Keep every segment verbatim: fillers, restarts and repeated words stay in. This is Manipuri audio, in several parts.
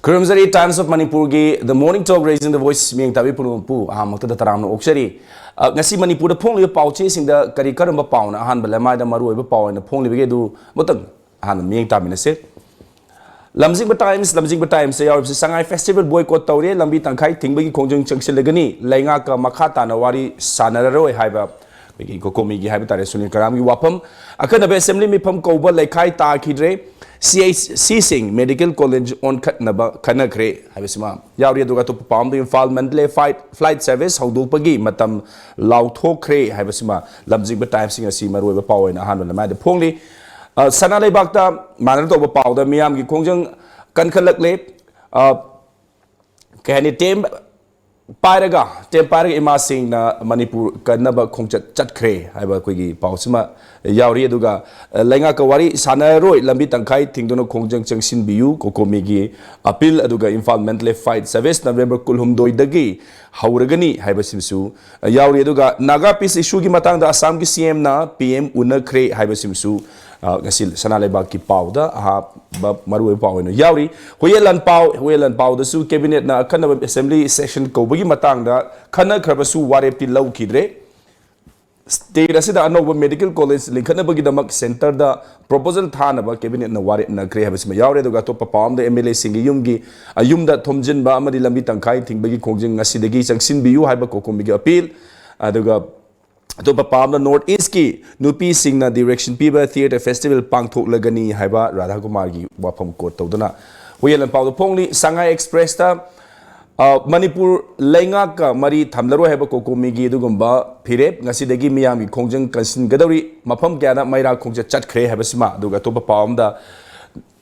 ꯈꯨꯔꯨꯝꯖꯔꯤ Times of Manipurꯒꯤ The Morning Talk Raising the Voice ꯃꯤꯌꯦꯡ ꯇꯥꯕꯤ ꯄꯨꯝꯅꯃꯛꯄꯨ ꯑꯍꯥꯟꯕꯃꯛꯇꯗ ꯇꯔꯥꯝꯅ ꯑꯣꯛꯆꯔꯤ꯫ ꯑ, ꯉꯁꯤ ꯃꯅꯤꯄꯨꯔꯗ ꯐꯣꯡꯂꯤꯕ ꯄꯥꯎ ꯆꯦꯁꯤꯡꯗ ꯀꯔꯤ ꯀꯔꯝꯕ ꯄꯥꯎꯅ ꯑꯍꯥꯟꯕ ꯂꯃꯥꯏꯗ ꯃꯔꯨꯑꯣꯏꯕ ꯄꯥꯎ ꯑꯣꯏꯅ ꯐꯣꯡꯂꯤꯕꯒꯦ ꯑꯗꯨ ꯑꯃꯨꯛꯇꯪ ꯑꯍꯥꯟꯕ ꯃꯤꯠꯌꯦꯡ ꯇꯥꯃꯤꯟꯅꯁꯦ꯫ ꯂꯝꯖꯤꯡꯕ Times, ꯂꯝꯖꯤꯡꯕ Timesꯇ ꯌꯥꯎꯔꯤꯕꯁꯤ ꯁꯉꯥꯏ Festival boycott ꯇꯧꯔꯦ, ꯂꯝꯕꯤ ꯇꯪꯈꯥꯏ ꯊꯤꯡꯕꯒꯤ ꯈꯣꯡꯖꯪ ꯆꯪꯁꯤꯜꯂꯒꯅꯤ, ꯂꯩꯉꯥꯛꯀ ꯃꯈꯥ ꯇꯥꯅ ꯋꯥꯔꯤ ꯁꯥꯟꯅꯔꯔꯣꯏ ꯍꯥꯏꯕ ꯑꯩꯈꯣꯏꯒꯤ COCOMIꯒꯤ ꯍꯥꯏꯕ ꯇꯥꯔꯦ ꯁꯨꯅꯤꯜ ꯀꯔꯥꯝꯒꯤ ꯋꯥꯐꯝ꯫ ꯑꯀꯟꯅꯕ assembly ꯃꯤꯐꯝ ꯀꯧꯕ ꯂꯩꯈꯥꯏ ꯇꯥꯈꯤꯗ꯭ꯔꯦ, CHCꯁꯤꯡ medical college ꯑꯣꯟꯈꯠꯅꯕ ꯈꯟꯅꯈ꯭ꯔꯦ ꯍꯥꯏꯕꯁꯤꯃ ꯌꯥꯎꯔꯤ꯫ ꯑꯗꯨꯒ ꯑꯇꯣꯞꯄ ꯄꯥꯎ ꯑꯃꯗ Imphal Mandalay flight, flight service ꯍꯧꯗꯣꯛꯄꯒꯤ ꯃꯇꯝ ꯂꯥꯎꯊꯣꯛꯈ꯭ꯔꯦ ꯍꯥꯏꯕꯁꯤꯃ ꯂꯝꯖꯤꯡꯕ Timesꯁꯤꯡ ꯑꯁꯤ ꯃꯔꯨꯑꯣꯏꯕ ꯄꯥꯎ ꯑꯣꯏꯅ ꯑꯍꯥꯟꯕ ꯂꯃꯥꯏꯗ ꯐꯣꯡꯂꯤ꯫ ꯑ, ꯁꯅꯥ ꯂꯩꯕꯥꯛꯇ ꯃꯥꯟꯅ ꯇꯧꯕ ꯄꯥꯎꯗ ꯃꯤꯌꯥꯝꯒꯤ ꯈꯣꯡꯖꯪ ꯀꯟꯈꯠꯂꯛꯂꯦ꯫ ꯑ, ꯀꯩ ꯍꯥꯏꯅꯤ, ꯇꯦꯝ ꯄꯥꯏꯔꯒ, ꯇꯦꯝ ꯄꯥꯏꯔꯒ ꯏꯃꯥꯁꯤꯡꯅ ꯃꯅꯤꯄꯨꯔ ꯀꯟꯅꯕ ꯈꯣꯡꯆꯠ ꯆꯠꯈ꯭ꯔꯦ ꯍꯥꯏꯕ ꯑꯩꯈꯣꯏꯒꯤ ꯄꯥꯎꯁꯤꯃ ꯌꯥꯎꯔꯤ꯫ ꯑꯗꯨꯒ, ꯑ, ꯂꯩꯉꯥꯛꯀ ꯋꯥꯔꯤ ꯁꯥꯟꯅꯔꯔꯣꯏ, ꯂꯝꯕꯤ ꯇꯪꯈꯥꯏ ꯊꯤꯡꯗꯨꯅ ꯈꯣꯡꯖꯪ ꯆꯪꯁꯤꯟꯕꯤꯌꯨ, COCOMIꯒꯤ appeal, ꯑꯗꯨꯒ Imphal Mandalay flight service November ꯀꯨꯟꯍꯨꯝꯗꯣꯏꯗꯒꯤ ꯍꯧꯔꯒꯅꯤ ꯍꯥꯏꯕꯁꯤꯃꯁꯨ ꯌꯥꯎꯔꯤ꯫ ꯑꯗꯨꯒ Naga peace issueꯒꯤ ꯃꯇꯥꯡꯗ ꯑꯁꯥꯝꯒꯤ CMꯅ PM ꯎꯅꯈ꯭ꯔꯦ ꯍꯥꯏꯕꯁꯤꯃꯁꯨ, ꯑ, ꯉꯁꯤ ꯁꯅꯥ ꯂꯩꯕꯥꯛꯀꯤ ꯄꯥꯎꯗ ꯑꯍꯥꯟꯕ ꯃꯔꯨꯑꯣꯏꯕ ꯄꯥꯎ ꯑꯣꯏꯅ ꯌꯥꯎꯔꯤ꯫ ꯍꯨꯌꯦꯟ ꯂꯥꯟꯄꯥꯎ, ꯍꯨꯌꯦꯟ ꯂꯥꯟꯄꯥꯎꯗꯁꯨ cabinetꯅ ꯑꯈꯟꯅꯕ assembly session ꯀꯧꯕꯒꯤ ꯃꯇꯥꯡꯗ ꯈꯟꯅꯈ꯭ꯔꯕꯁꯨ ꯋꯥꯔꯦꯞꯇꯤ ꯂꯧꯈꯤꯗ꯭ꯔꯦ꯫ State ꯑꯁꯤꯗ ꯑꯅꯧꯕ medical college ꯂꯤꯡꯈꯠꯅꯕꯒꯤꯗꯃꯛ centreꯗ proposal ꯊꯥꯅꯕ cabinetꯅ ꯋꯥꯔꯦꯞꯅꯈ꯭ꯔꯦ ꯍꯥꯏꯕꯁꯤꯃ ꯌꯥꯎꯔꯦ꯫ ꯑꯗꯨꯒ ꯑꯇꯣꯞꯄ ꯄꯥꯎ ꯑꯃꯗ MLAꯁꯤꯡꯒꯤ ꯌꯨꯝꯒꯤ, ꯑ, ꯌꯨꯝꯗ ꯊꯣꯝꯖꯤꯟꯕ ꯑꯃꯗꯤ ꯂꯝꯕꯤ ꯇꯪꯈꯥꯏ ꯊꯤꯡꯕꯒꯤ ꯈꯣꯡꯖꯪ ꯉꯁꯤꯗꯒꯤ ꯆꯪꯁꯤꯟꯕꯤꯌꯨ ꯍꯥꯏꯕ COCOMIꯒꯤ appeal꯫ ꯑꯗꯨꯒ ꯑꯇꯣꯞꯄ ꯄꯥꯎ ꯑꯃꯗ North Eastꯀꯤ ꯅꯨꯄꯤꯁꯤꯡꯅ direction ꯄꯤꯕ theatre festival ꯄꯥꯡꯊꯣꯛꯂꯒꯅꯤ ꯍꯥꯏꯕ ꯔꯥꯙꯥꯀꯨꯃꯥꯔꯒꯤ ꯋꯥꯐꯝ quote ꯇꯧꯗꯨꯅ ꯍꯨꯌꯦꯟ ꯂꯥꯟꯄꯥꯎꯗ ꯐꯣꯡꯂꯤ꯫ ꯁꯉꯥꯏ Expressꯇ, ꯑ, ꯃꯅꯤꯄꯨꯔ ꯂꯩꯉꯥꯛꯀ ꯃꯔꯤ ꯊꯝꯂꯔꯣꯏ ꯍꯥꯏꯕ COCOMIꯒꯤ ꯑꯗꯨꯒꯨꯝꯕ ꯐꯤꯔꯦꯞ꯫ ꯉꯁꯤꯗꯒꯤ ꯃꯤꯌꯥꯝꯒꯤ ꯈꯣꯡꯖꯪ ꯀꯟꯁꯤꯟꯒꯗꯧꯔꯤ꯫ ꯃꯐꯝ ꯀꯌꯥꯗ ꯃꯩꯔꯥ ꯈꯣꯡꯆꯠ ꯆꯠꯈ꯭ꯔꯦ ꯍꯥꯏꯕꯁꯤꯃ꯫ ꯑꯗꯨꯒ ꯑꯇꯣꯞꯄ ꯄꯥꯎ ꯑꯃꯗ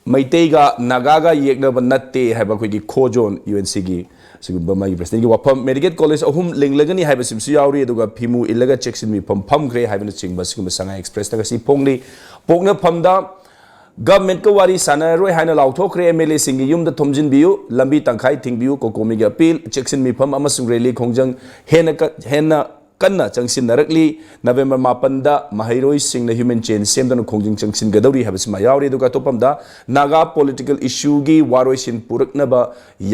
ꯃꯩꯇꯩꯒ ꯅꯥꯒꯥꯒ ꯌꯦꯛꯅꯕ ꯅꯠꯇꯦ ꯍꯥꯏꯕ ꯑꯩꯈꯣꯏꯒꯤ ꯈꯣꯖꯣꯟ UNCꯒꯤ ꯑꯁꯤꯒꯨꯝꯕ ꯃꯥꯒꯤ presidentꯀꯤ ꯋꯥꯐꯝ꯫ Medical college ꯑꯍꯨꯝ ꯂꯤꯡꯂꯒꯅꯤ ꯍꯥꯏꯕꯁꯤꯃꯁꯨ ꯌꯥꯎꯔꯤ꯫ ꯑꯗꯨꯒ ꯐꯤꯃꯨ ꯏꯜꯂꯒ ꯆꯦꯛꯁꯤꯟ ꯃꯤꯐꯝ ꯐꯝꯈ꯭ꯔꯦ ꯍꯥꯏꯕꯅꯆꯤꯡꯕ ꯑꯁꯤꯒꯨꯝꯕ ꯁꯉꯥꯏ Expressꯇ ꯉꯁꯤ ꯐꯣꯡꯂꯤ꯫ ꯄꯣꯛꯅꯐꯝꯗ governmentꯀ ꯋꯥꯔꯤ ꯁꯥꯟꯅꯔꯔꯣꯏ ꯍꯥꯏꯅ ꯂꯥꯎꯊꯣꯛꯈ꯭ꯔꯦ꯫ MLAꯁꯤꯡꯒꯤ ꯌꯨꯝꯗ ꯊꯣꯝꯖꯤꯟꯕꯤꯌꯨ, ꯂꯝꯕꯤ ꯇꯪꯈꯥꯏ ꯊꯤꯡꯕꯤꯌꯨ, COCOMIꯒꯤ appeal, ꯆꯦꯛꯁꯤꯟ ꯃꯤꯐꯝ ꯑꯃꯁꯨꯡ rally ꯈꯣꯡꯖꯪ ꯍꯦꯟꯅ ꯀ-, ꯍꯦꯟꯅ ꯀꯟꯅ ꯆꯪꯁꯤꯟꯅꯔꯛꯂꯤ꯫ ꯅꯕꯦꯝꯕꯔ ꯃꯥꯄꯟꯗ ꯃꯍꯩꯔꯣꯏꯁꯤꯡꯅ ꯍ꯭ꯌꯨꯃꯦꯟ ꯆꯦꯟ ꯁꯦꯝꯗꯨꯅ ꯈꯣꯡꯖꯪ ꯆꯪꯁꯤꯟꯒꯗꯧꯔꯤ ꯍꯥꯏꯕꯁꯤꯃ ꯌꯥꯎꯔꯤ꯫ ꯑꯗꯨꯒ ꯑꯇꯣꯞꯄ ꯑꯃꯗ ꯅꯥꯒꯥ ꯄꯣꯂꯤꯇꯤꯀꯦꯜ ꯏꯁꯨꯒꯤ ꯋꯥꯔꯣꯏꯁꯤꯟ ꯄꯨꯔꯛꯅꯕ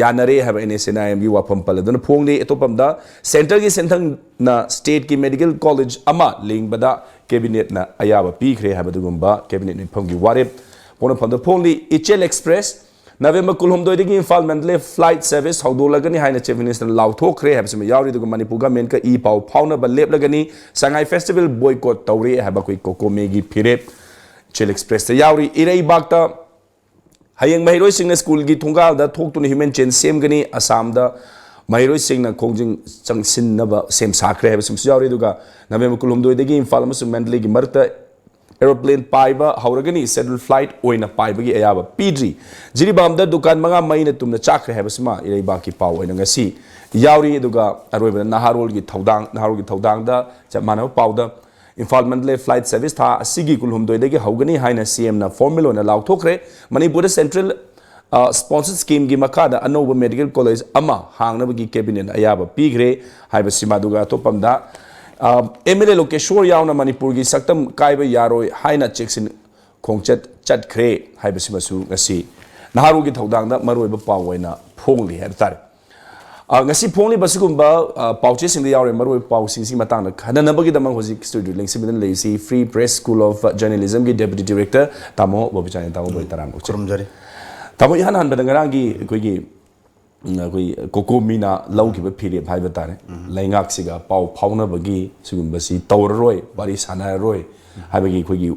ꯌꯥꯅꯔꯦ ꯍꯥꯏꯕ NSCN-IMꯒꯤ ꯋꯥꯐꯝ ꯄꯜꯂꯗꯨꯅ ꯐꯣꯡꯂꯤ꯫ ꯑꯇꯣꯞꯄ ꯑꯃꯗ ꯁꯦꯟꯇꯔꯒꯤ ꯁꯦꯟꯊꯪꯅ ꯁ꯭ꯇꯦꯠꯀꯤ ꯃꯦꯗꯤꯀꯦꯜ ꯀꯣꯂꯦꯖ ꯑꯃ ꯂꯤꯡꯕꯗ ꯀꯦꯕꯤꯅꯦꯠꯅ ꯑꯌꯥꯕ ꯄꯤꯈ꯭ꯔꯦ ꯍꯥꯏꯕ ꯑꯗꯨꯒꯨꯝꯕ ꯀꯦꯕꯤꯅꯦꯠ ꯃꯤꯐꯝꯒꯤ ꯋꯥꯔꯦꯞ ꯄꯣꯛꯅꯐꯝꯗ ꯐꯣꯡꯂꯤ꯫ ꯏꯆꯦꯜ ꯑꯦꯛꯁꯄ꯭ꯔꯦꯁ ꯅꯕꯦꯝꯕꯔ ꯀꯨꯟꯍꯨꯝꯗꯣꯏꯗꯒꯤ ꯏꯝꯐꯥꯜ ꯃꯦꯟꯗꯂꯦ ꯐ꯭ꯂꯥꯏꯠ ꯁꯔꯚꯤꯁ ꯍꯧꯗꯣꯛꯂꯒꯅꯤ ꯍꯥꯏꯅ ꯆꯤꯐ ꯃꯤꯅꯤꯁꯇꯔꯅ ꯂꯥꯎꯊꯣꯛꯈ꯭ꯔꯦ ꯍꯥꯏꯕꯁꯤꯃ ꯌꯥꯎꯔꯤ꯫ ꯑꯗꯨꯒ ꯃꯅꯤꯄꯨꯔ ꯒꯃꯦꯟꯀ ꯏ ꯄꯥꯎ ꯐꯥꯎꯅꯕ ꯂꯦꯞꯂꯒꯅꯤ, ꯁꯉꯥꯏ ꯐꯦꯁꯇꯤꯚꯦꯜ ꯕꯣꯏꯀꯣꯠ ꯇꯧꯔꯦ ꯍꯥꯏꯕ ꯑꯩꯈꯣꯏ ꯀꯣꯀꯣꯃꯦꯒꯤ ꯐꯤꯔꯦꯞ ꯏꯆꯦꯜ ꯑꯦꯛꯁꯄ꯭ꯔꯦꯁꯇ ꯌꯥꯎꯔꯤ꯫ ꯏꯔꯩꯕꯥꯛꯇ ꯍꯌꯦꯡ ꯃꯍꯩꯔꯣꯏꯁꯤꯡꯅ ꯁ꯭ꯀꯨꯜꯒꯤ ꯊꯣꯡꯒꯥꯜꯗ ꯊꯣꯛꯇꯨꯅ ꯍ꯭ꯌꯨꯃꯦꯟ ꯆꯦꯟ ꯁꯦꯝꯒꯅꯤ꯫ ꯑꯁꯥꯝꯗ ꯃꯍꯩꯔꯣꯏꯁꯤꯡꯅ ꯈꯣꯡꯖꯪ ꯆꯪꯁꯤꯟꯅꯕ ꯁꯦꯝ ꯁꯥꯈ꯭ꯔꯦ ꯍꯥꯏꯕꯁꯤꯃꯁꯨ ꯌꯥꯎꯔꯤ꯫ ꯑꯗꯨꯒ ꯅꯕꯦꯝꯕꯔ ꯀꯨꯟꯍꯨꯝꯗꯣꯏꯗꯒꯤ ꯏꯝꯐꯥꯜ ꯑꯃꯁꯨꯡ ꯃꯦꯟꯗꯂꯦꯒꯤ ꯃꯔꯛꯇ ꯑꯦꯔꯣꯄ꯭ꯂꯦꯟ ꯄꯥꯏꯕ ꯍꯧꯔꯒꯅꯤ꯫ ꯁꯦꯗꯨꯜ ꯐ꯭ꯂꯥꯏꯠ ꯑꯣꯏꯅ ꯄꯥꯏꯕꯒꯤ ꯑꯌꯥꯕ ꯄꯤꯗ꯭ꯔꯤ꯫ ꯖꯤꯔꯤꯕꯥꯝꯗ ꯗꯨꯀꯥꯟ ꯃꯉꯥ ꯃꯩꯅ ꯇꯨꯝꯅ ꯆꯥꯛꯈ꯭ꯔꯦ ꯍꯥꯏꯕꯁꯤꯃ ꯏꯔꯩꯕꯥꯛꯀꯤ ꯄꯥꯎ ꯑꯣꯏꯅ ꯉꯁꯤ ꯌꯥꯎꯔꯤ꯫ ꯑꯗꯨꯒ ꯑꯔꯣꯏꯕꯗ ꯅꯍꯥꯔꯣꯜꯒꯤ ꯊꯧꯗꯥꯡ, ꯅꯍꯥꯔꯣꯜꯒꯤ ꯊꯧꯗꯥꯡꯗ ꯆꯞ ꯃꯥꯟꯅꯕ ꯄꯥꯎꯗ ꯏꯝꯐꯥꯜ ꯃꯦꯟꯗꯂꯦ ꯐ꯭ꯂꯥꯏꯠ ꯁꯔꯚꯤꯁ ꯊꯥ ꯑꯁꯤꯒꯤ ꯀꯨꯟꯍꯨꯝꯗꯣꯏꯗꯒꯤ ꯍꯧꯒꯅꯤ ꯍꯥꯏꯅ CMꯅ ꯐꯣꯔꯃꯦꯜ ꯑꯣꯏꯅ ꯂꯥꯎꯊꯣꯛꯈ꯭ꯔꯦ꯫ ꯃꯅꯤꯄꯨꯔꯗ ꯁꯦꯟꯇ꯭ꯔꯦꯜ ꯑ, ꯁ꯭ꯄꯣꯟꯁꯔ ꯁ꯭ꯀꯤꯝꯒꯤ ꯃꯈꯥꯗ ꯑꯅꯧꯕ ꯃꯦꯗꯤꯀꯦꯜ ꯀꯣꯂꯦꯖ ꯑꯃ ꯍꯥꯡꯅꯕꯒꯤ ꯀꯦꯕꯤꯅꯦꯠꯅ ꯑꯌꯥꯕ ꯄꯤꯈ꯭ꯔꯦ ꯍꯥꯏꯕꯁꯤꯃ꯫ ꯑꯗꯨꯒ ꯑꯇꯣꯞꯄ ꯑꯃꯗ, ꯑ, MLA ꯂꯣꯀꯦꯁꯣꯔ ꯌꯥꯎꯅ ꯃꯅꯤꯄꯨꯔꯒꯤ ꯁꯛꯇꯝ ꯀꯥꯏꯕ ꯌꯥꯔꯣꯏ ꯍꯥꯏꯅ ꯆꯦꯛꯁꯤꯟ ꯈꯣꯡꯆꯠ ꯆꯠꯈ꯭ꯔꯦ ꯍꯥꯏꯕꯁꯤꯃꯁꯨ ꯉꯁꯤ ꯅꯍꯥꯔꯣꯜꯒꯤ ꯊꯧꯗꯥꯡꯗ ꯃꯔꯨꯑꯣꯏꯕ ꯄꯥꯎ ꯑꯣꯏꯅ ꯐꯣꯡꯂꯤ ꯍꯥꯏꯕ ꯇꯥꯔꯦ꯫ ꯑ, ꯉꯁꯤ ꯐꯣꯡꯂꯤꯕ ꯑꯁꯤꯒꯨꯝꯕ, ꯑ, ꯄꯥꯎꯆꯦꯁꯤꯡꯗ ꯌꯥꯎꯔꯦ꯫ ꯃꯔꯨꯑꯣꯏꯕ ꯄꯥꯎꯁꯤꯡꯁꯤꯒꯤ ꯃꯇꯥꯡꯗ ꯈꯟꯅꯅꯕꯒꯤꯗꯃꯛ ꯍꯧꯖꯤꯛ ꯁ꯭ꯇꯨꯗꯤꯑꯣ ꯂꯦꯡꯁꯤꯟꯕꯤꯗꯨꯅ ꯂꯩꯔꯤꯁꯤ Free Press School of Journalismꯒꯤ ꯗꯦꯄ꯭ꯌꯨꯇꯤ ꯗꯤꯔꯦꯛꯇꯔ ꯇꯥꯃꯣ ꯕꯣꯕꯤꯆꯥꯟ꯫ ꯇꯥꯃꯣ ꯕꯣꯕꯤ ꯇꯔꯥꯝꯅ ꯈꯨꯔꯨꯝꯖꯔꯤ꯫ ꯇꯥꯃꯣ, ꯏꯍꯥꯟ ꯍꯥꯟꯕꯗ ꯉꯔꯥꯡꯒꯤ ꯑꯩꯈꯣꯏꯒꯤ, ꯎꯝ, ꯑꯩꯈꯣꯏ ꯀꯣꯀꯣꯃꯤꯅ ꯂꯧꯈꯤꯕ ꯐꯤꯔꯦꯞ ꯍꯥꯏꯕ ꯇꯥꯔꯦ, ꯂꯩꯉꯥꯛꯁꯤꯒ ꯄꯥꯎ ꯐꯥꯎꯅꯕꯒꯤ ꯁꯤꯒꯨꯝꯕꯁꯤ ꯇꯧꯔꯔꯣꯏ, ꯋꯥꯔꯤ ꯁꯥꯟꯅꯔꯔꯣꯏ ꯍꯥꯏꯕꯒꯤ ꯑꯩꯈꯣꯏꯒꯤ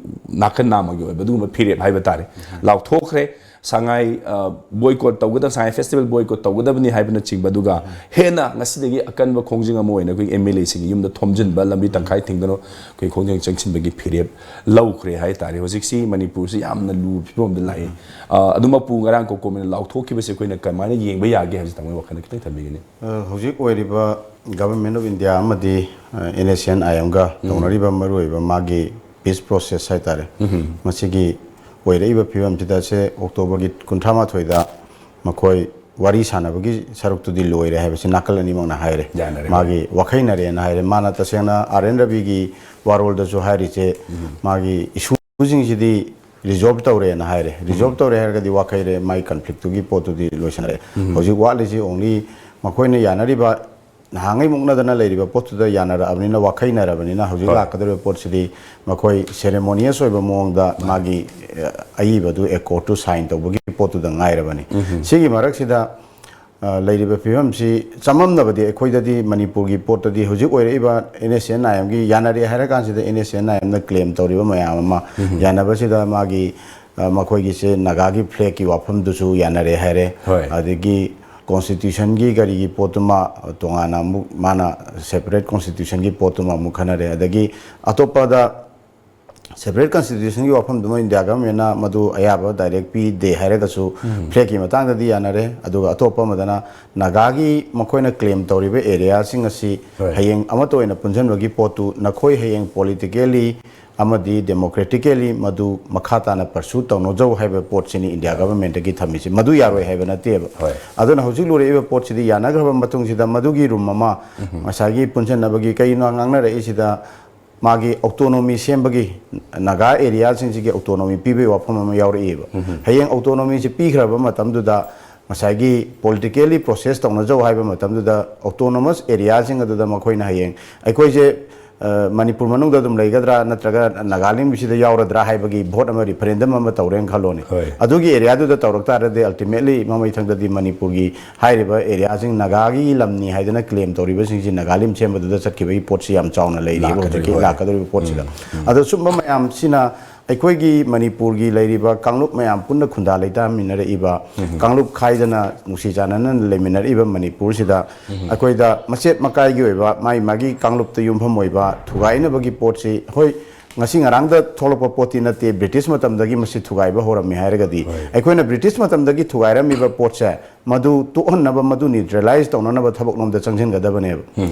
ꯅꯥꯀꯟ ꯅꯥꯝꯃꯒꯤ ꯑꯣꯏꯕ ꯑꯗꯨꯒꯨꯝꯕ ꯐꯤꯔꯦꯞ ꯍꯥꯏꯕ ꯇꯥꯔꯦ, ꯂꯥꯎꯊꯣꯛꯈ꯭ꯔꯦ꯫ ꯁꯉꯥꯏ, ꯑ, ꯕꯣꯏꯀꯣꯠ ꯇꯧꯒꯗꯕ, ꯁꯉꯥꯏ ꯐꯦꯁꯇꯤꯚꯦꯜ ꯕꯣꯏꯀꯣꯠ ꯇꯧꯒꯗꯕꯅꯤ ꯍꯥꯏꯕꯅꯆꯤꯡꯕ, ꯑꯗꯨꯒ ꯍꯦꯟꯅ ꯉꯁꯤꯗꯒꯤ ꯑꯀꯟꯕ ꯈꯣꯡꯖꯪ ꯑꯃ ꯑꯣꯏꯅ ꯑꯩꯈꯣꯏꯒꯤ MLAꯁꯤꯡꯒꯤ ꯌꯨꯝꯗ ꯊꯣꯝꯖꯤꯟꯕ, ꯂꯝꯕꯤ ꯇꯪꯈꯥꯏ ꯊꯤꯡꯗꯅ ꯑꯩꯈꯣꯏ ꯈꯣꯡꯖꯪ ꯆꯪꯁꯤꯟꯕꯒꯤ ꯐꯤꯔꯦꯞ ꯂꯧꯈ꯭ꯔꯦ ꯍꯥꯏ ꯇꯥꯔꯦ꯫ ꯍꯧꯖꯤꯛꯁꯤ ꯃꯅꯤꯄꯨꯔꯁꯤ ꯌꯥꯝꯅ ꯂꯨꯕ ꯐꯤꯕꯝꯗ ꯂꯥꯛꯏ꯫ ꯑ, ꯑꯗꯨꯃꯛꯄꯨ ꯉꯔꯥꯡ ꯀꯣꯀꯣꯃꯤꯅ ꯂꯥꯎꯊꯣꯛꯈꯤꯕꯁꯤ ꯑꯩꯈꯣꯏꯅ ꯀꯃꯥꯏꯅ ꯌꯦꯡꯕ ꯌꯥꯒꯦ ꯍꯥꯏꯕꯁꯤ ꯇꯥꯃꯣꯒꯤ ꯋꯥꯈꯜꯗ ꯈꯤꯇꯪ ꯊꯝꯕꯤꯒꯅꯤ꯫ ꯑ, ꯍꯧꯖꯤꯛ ꯑꯣꯏꯔꯤꯕ Government of India ꯑꯃꯗꯤ, ꯑ, NSCN-IMꯒ ꯇꯧꯅꯔꯤꯕ ꯃꯔꯨꯑꯣꯏꯕ ꯃꯥꯒꯤ peace process ꯍꯥꯏꯇꯥꯔꯦ, ꯃꯁꯤꯒꯤ ꯑꯣꯏꯔꯛꯏꯕ ꯐꯤꯕꯝꯁꯤꯗ ꯁꯦ ꯑꯣꯛꯇꯣꯕꯔꯒꯤ ꯀꯨꯟꯊ꯭ꯔꯥ ꯃꯥꯊꯣꯏꯗ ꯃꯈꯣꯏ ꯋꯥꯔꯤ ꯁꯥꯟꯅꯕꯒꯤ ꯁꯔꯨꯛꯇꯨꯗꯤ ꯂꯣꯏꯔꯦ ꯍꯥꯏꯕꯁꯤ ꯅꯥꯀꯜ ꯑꯅꯤꯃꯛꯅ ꯍꯥꯏꯔꯦ꯫ ꯌꯥꯅꯔꯦ꯫ ꯃꯥꯒꯤ ꯋꯥꯈꯩꯅꯔꯦꯅ ꯍꯥꯏꯔꯦ꯫ ꯃꯥꯅ ꯇꯁꯦꯡꯅ ꯑꯥꯔ ꯑꯦꯟ ꯔꯕꯤꯒꯤ ꯋꯥꯔꯣꯜꯗꯁꯨ ꯍꯥꯏꯔꯤꯁꯦ, ꯃꯥꯒꯤ ꯏꯁꯨꯁꯤꯡꯁꯤꯗꯤ ꯔꯤꯖꯣꯜꯕ ꯇꯧꯔꯦꯅ ꯍꯥꯏꯔꯦ꯫ ꯔꯤꯖꯣꯜꯕ ꯇꯧꯔꯦ ꯍꯥꯏꯔꯒꯗꯤ ꯋꯥꯈꯩꯔꯦ, ꯃꯥꯒꯤ ꯀꯟꯐ꯭ꯂꯤꯛꯇꯨꯒꯤ ꯄꯣꯠꯇꯨꯗꯤ ꯂꯣꯏꯁꯤꯟꯅꯔꯦ꯫ ꯍꯧꯖꯤꯛ ꯋꯥꯠꯂꯤꯁꯤ ꯑꯣꯡꯂꯤ ꯃꯈꯣꯏꯅ ꯌꯥꯅꯔꯤꯕ, ꯅꯍꯥꯟꯉꯩ ꯃꯨꯛꯅꯗꯅ ꯂꯩꯔꯤꯕ ꯄꯣꯠꯇꯨꯗ ꯌꯥꯅꯔꯛꯑꯕꯅꯤꯅ, ꯋꯥꯈꯩꯅꯔꯕꯅꯤꯅ, ꯍꯧꯖꯤꯛ ꯍꯣꯏ꯫ ꯂꯥꯛꯀꯗꯧꯔꯤꯕ ꯄꯣꯠꯁꯤꯗꯤ ꯃꯈꯣꯏ ꯁꯦꯔꯦꯃꯣꯅꯤꯌꯁ ꯑꯣꯏꯕ ꯃꯑꯣꯡꯗ ꯃꯥꯒꯤ, ꯑ, ꯑꯏꯕꯗꯨ, ꯑꯦꯀꯣꯔꯗꯇꯨ ꯁꯥꯏꯟ ꯇꯧꯕꯒꯤ ꯄꯣꯠꯇꯨꯗ ꯉꯥꯏꯔꯕꯅꯤ꯫ ꯁꯤꯒꯤ ꯃꯔꯛꯁꯤꯗ, ꯑ, ꯂꯩꯔꯤꯕ ꯐꯤꯕꯝꯁꯤ ꯆꯃꯝꯅꯕꯗꯤ ꯑꯩꯈꯣꯏꯗꯗꯤ, ꯃꯅꯤꯄꯨꯔꯒꯤ ꯄꯣꯠꯇꯗꯤ ꯍꯧꯖꯤꯛ ꯑꯣꯏꯔꯛꯏꯕ ꯑꯦꯟ ꯑꯦꯁ ꯑꯦꯟ ꯑꯥꯏ ꯑꯦꯝꯒꯤ ꯌꯥꯅꯔꯦ ꯍꯥꯏꯔ ꯀꯥꯟꯁꯤꯗ, ꯑꯦꯟ ꯑꯦꯁ ꯑꯦꯟ ꯑꯥꯏ ꯑꯦꯝꯅ ꯀ꯭ꯂꯦꯝ ꯇꯧꯔꯤꯕ ꯃꯌꯥꯝ ꯑꯃ ꯌꯥꯅꯕꯁꯤꯗ ꯃꯥꯒꯤ, ꯑ, ꯃꯈꯣꯏꯒꯤꯁꯦ ꯅꯥꯒꯥꯒꯤ ꯐ꯭ꯂꯦꯒꯀꯤ ꯋꯥꯐꯝꯗꯨꯁꯨ ꯌꯥꯅꯔꯦ ꯍꯥꯏꯔꯦ꯫ ꯍꯣꯏ꯫ ꯑꯗꯒꯤ ꯀꯣꯟꯁꯇꯤꯇ꯭ꯌꯨꯁꯟꯒꯤ ꯀꯔꯤꯒꯤ ꯄꯣꯠꯇꯨꯃ ꯇꯣꯉꯥꯟꯅ ꯑꯃꯨꯛ ꯃꯥꯅ ꯁꯦꯄꯔꯦꯠ ꯀꯣꯟꯁꯇꯤꯇ꯭ꯌꯨꯁꯟꯒꯤ ꯄꯣꯠꯇꯨꯃ ꯑꯃꯨꯛ ꯈꯟꯅꯔꯦ꯫ ꯑꯗꯒꯤ ꯑꯇꯣꯞꯄꯗ ꯁꯦꯄꯔꯦꯠ ꯀꯟꯁꯇꯤꯇ꯭ꯌꯨꯁꯟꯒꯤ ꯋꯥꯐꯝꯗꯨꯃ ꯏꯟꯗꯤꯌꯥ ꯒꯚꯔꯟꯃꯦꯟꯅ ꯃꯗꯨ ꯑꯌꯥꯕ ꯗꯥꯏꯔꯦꯛ ꯄꯤꯗꯦ ꯍꯥꯏꯔꯒꯁꯨ, ꯐ꯭ꯂꯦꯒꯀꯤ ꯃꯇꯥꯡꯗꯗꯤ ꯌꯥꯅꯔꯦ꯫ ꯑꯗꯨꯒ ꯑꯇꯣꯞꯄ ꯑꯃꯗꯅ ꯅꯥꯒꯥꯒꯤ ꯃꯈꯣꯏꯅ ꯀ꯭ꯂꯦꯝ ꯇꯧꯔꯤꯕ ꯑꯦꯔꯤꯌꯥꯁꯤꯡ ꯑꯁꯤ ꯍꯣꯏ꯫ ꯍꯌꯦꯡ ꯑꯃꯠꯇ ꯑꯣꯏꯅ ꯄꯨꯟꯁꯤꯟꯕꯒꯤ ꯄꯣꯠꯇꯨ ꯅꯈꯣꯏ ꯍꯌꯦꯡ ꯄꯣꯂꯤꯇꯤꯀꯦꯜꯂꯤ ꯑꯃꯗꯤ ꯗꯦꯃꯣꯀ꯭ꯔꯦꯇꯤꯀꯦꯜꯂꯤ ꯃꯗꯨ ꯃꯈꯥ ꯇꯥꯅ ꯄꯔꯁꯨ ꯇꯧꯅꯖꯧ ꯍꯥꯏꯕ ꯄꯣꯠꯁꯤꯅꯤ ꯏꯟꯗꯤꯌꯥ ꯒꯚꯔꯟꯃꯦꯟꯠꯇꯒꯤ ꯊꯝꯃꯤꯁꯤ꯫ ꯃꯗꯨ ꯌꯥꯔꯣꯏ ꯍꯥꯏꯕ ꯅꯠꯇꯦꯕ꯫ ꯍꯣꯏ꯫ ꯑꯗꯨꯅ ꯍꯧꯖꯤꯛ ꯂꯨꯔꯛꯏꯕ ꯄꯣꯠꯁꯤꯗꯤ ꯌꯥꯅꯈ꯭ꯔꯕ ꯃꯇꯨꯡꯁꯤꯗ ꯃꯗꯨꯒꯤ ꯔꯨꯝ ꯑꯃ ꯉꯁꯥꯏꯒꯤ ꯄꯨꯟꯁꯤꯟꯅꯕꯒꯤ ꯀꯩꯅꯣ ꯉꯥꯡꯅꯔꯛꯏꯁꯤꯗ ꯃꯥꯒꯤ ꯑꯣꯇꯣꯅꯣꯃꯤ ꯁꯦꯝꯕꯒꯤ, ꯅꯥꯒꯥ ꯑꯦꯔꯤꯌꯥꯁꯤꯡꯁꯤꯒꯤ ꯑꯣꯇꯣꯅꯣꯃꯤ ꯄꯤꯕꯒꯤ ꯋꯥꯐꯝ ꯑꯃ ꯌꯥꯎꯔꯛꯏꯕ꯫ ꯍꯌꯦꯡ ꯑꯣꯇꯣꯅꯣꯃꯤꯁꯤ ꯄꯤꯈ꯭ꯔꯕ ꯃꯇꯝꯗꯨꯗ ꯉꯁꯥꯏꯒꯤ ꯄꯣꯂꯤꯇꯤꯀꯦꯜꯂꯤ ꯄ꯭ꯔꯣꯁꯦꯁ ꯇꯧꯅꯖꯧ ꯍꯥꯏꯕ ꯃꯇꯝꯗꯨꯗ ꯑꯣꯇꯣꯅꯣꯃꯁ ꯑꯦꯔꯤꯌꯥꯁꯤꯡ ꯑꯗꯨꯗ ꯃꯈꯣꯏꯅ ꯍꯌꯦꯡ ꯑꯩꯈꯣꯏꯁꯦ, ꯑ, ꯃꯅꯤꯄꯨꯔ ꯃꯅꯨꯡꯗ ꯑꯗꯨꯝ ꯂꯩꯒꯗ꯭ꯔꯥ ꯅꯠꯇ꯭ꯔꯒ ꯅꯥꯒꯥꯂꯦꯟꯒꯤꯁꯤꯗ ꯌꯥꯎꯔꯗ꯭ꯔꯥ ꯍꯥꯏꯕꯒꯤ ꯚꯣꯠ ꯑꯃ, ꯔꯤꯐꯔꯦꯟꯗꯝ ꯑꯃ ꯇꯧꯔꯦꯅ ꯈꯜꯂꯣꯅꯦ꯫ ꯍꯣꯏ꯫ ꯑꯗꯨꯒꯤ ꯑꯦꯔꯤꯌꯥꯗꯨꯗ ꯇꯧꯔꯛ ꯇꯥꯔꯗꯤ ꯑꯜꯇꯤꯃꯦꯠꯂꯤ ꯃꯃꯩꯊꯪꯗꯗꯤ ꯃꯅꯤꯄꯨꯔꯒꯤ ꯍꯥꯏꯔꯤꯕ ꯑꯦꯔꯤꯌꯥꯁꯤꯡ ꯅꯥꯒꯥꯒꯤ ꯂꯝꯅꯤ ꯍꯥꯏꯗꯅ ꯀ꯭ꯂꯦꯝ ꯇꯧꯔꯤꯕꯁꯤꯡꯁꯤ ꯅꯥꯒꯥꯂꯦꯟ ꯁꯦꯝꯕꯗꯨꯗ ꯆꯠꯈꯤꯕꯒꯤ ꯄꯣꯠꯁꯤ ꯌꯥꯝ ꯆꯥꯎꯅ ꯂꯩꯔꯤꯕ ꯂꯥꯛꯀꯗꯧꯔꯤꯕ ꯍꯧꯖꯤꯛꯀꯤ ꯑꯣꯏꯔꯦ꯫ ꯂꯥꯛꯀꯗꯧꯔꯤꯕ ꯄꯣꯠꯁꯤꯗ꯫ ꯑꯗꯣ ꯁꯨꯝꯕ ꯃꯌꯥꯝꯁꯤꯅ ꯑꯩꯈꯣꯏꯒꯤ ꯃꯅꯤꯄꯨꯔꯒꯤ ꯂꯩꯔꯤꯕ ꯀꯥꯡꯂꯨꯞ ꯃꯌꯥꯝ ꯄꯨꯟꯅ ꯈꯨꯟꯗꯥ ꯂꯩꯇꯥꯃꯤꯟꯅꯔꯛꯏꯕ, ꯀꯥꯡꯂꯨꯞ ꯈꯥꯏꯗꯅ ꯅꯨꯡꯁꯤ ꯆꯥꯟꯅꯅ ꯂꯩꯃꯤꯟꯅꯔꯛꯏꯕ ꯃꯅꯤꯄꯨꯔꯁꯤꯗ ꯑꯩꯈꯣꯏꯗ ꯃꯆꯦꯠ ꯃꯀꯥꯏꯒꯤ ꯑꯣꯏꯕ ꯃꯥꯒꯤ ꯃꯥꯒꯤ ꯀꯥꯡꯂꯨꯞꯇ ꯌꯨꯝꯐꯝ ꯑꯣꯏꯕ ꯊꯨꯒꯥꯏꯅꯕꯒꯤ ꯄꯣꯠꯁꯤ, ꯍꯣꯏ, ꯉꯁꯤ ꯉꯔꯥꯡꯗ ꯊꯣꯛꯂꯛꯄ ꯄꯣꯠꯇꯤ ꯅꯠꯇꯦ꯫ ꯕ꯭ꯔꯤꯇꯤꯁ ꯃꯇꯝꯗꯒꯤ ꯃꯁꯤ ꯊꯨꯒꯥꯏꯕ ꯍꯧꯔꯝꯃꯤ ꯍꯥꯏꯔꯒꯗꯤ, ꯑꯩꯈꯣꯏꯅ ꯕ꯭ꯔꯤꯇꯤꯁ ꯃꯇꯝꯗꯒꯤ ꯊꯨꯒꯥꯏꯔꯝꯃꯤꯕ ꯄꯣꯠꯁꯦ, ꯃꯗꯨ ꯇꯣꯛꯍꯟꯅꯕ, ꯃꯗꯨ ꯅ꯭ꯌꯨꯇ꯭ꯔꯦꯂꯥꯏꯁ ꯇꯧꯅꯅꯕ ꯊꯕꯛꯂꯣꯝꯗ ꯆꯪꯁꯤꯟꯒꯗꯕꯅꯦꯕ꯫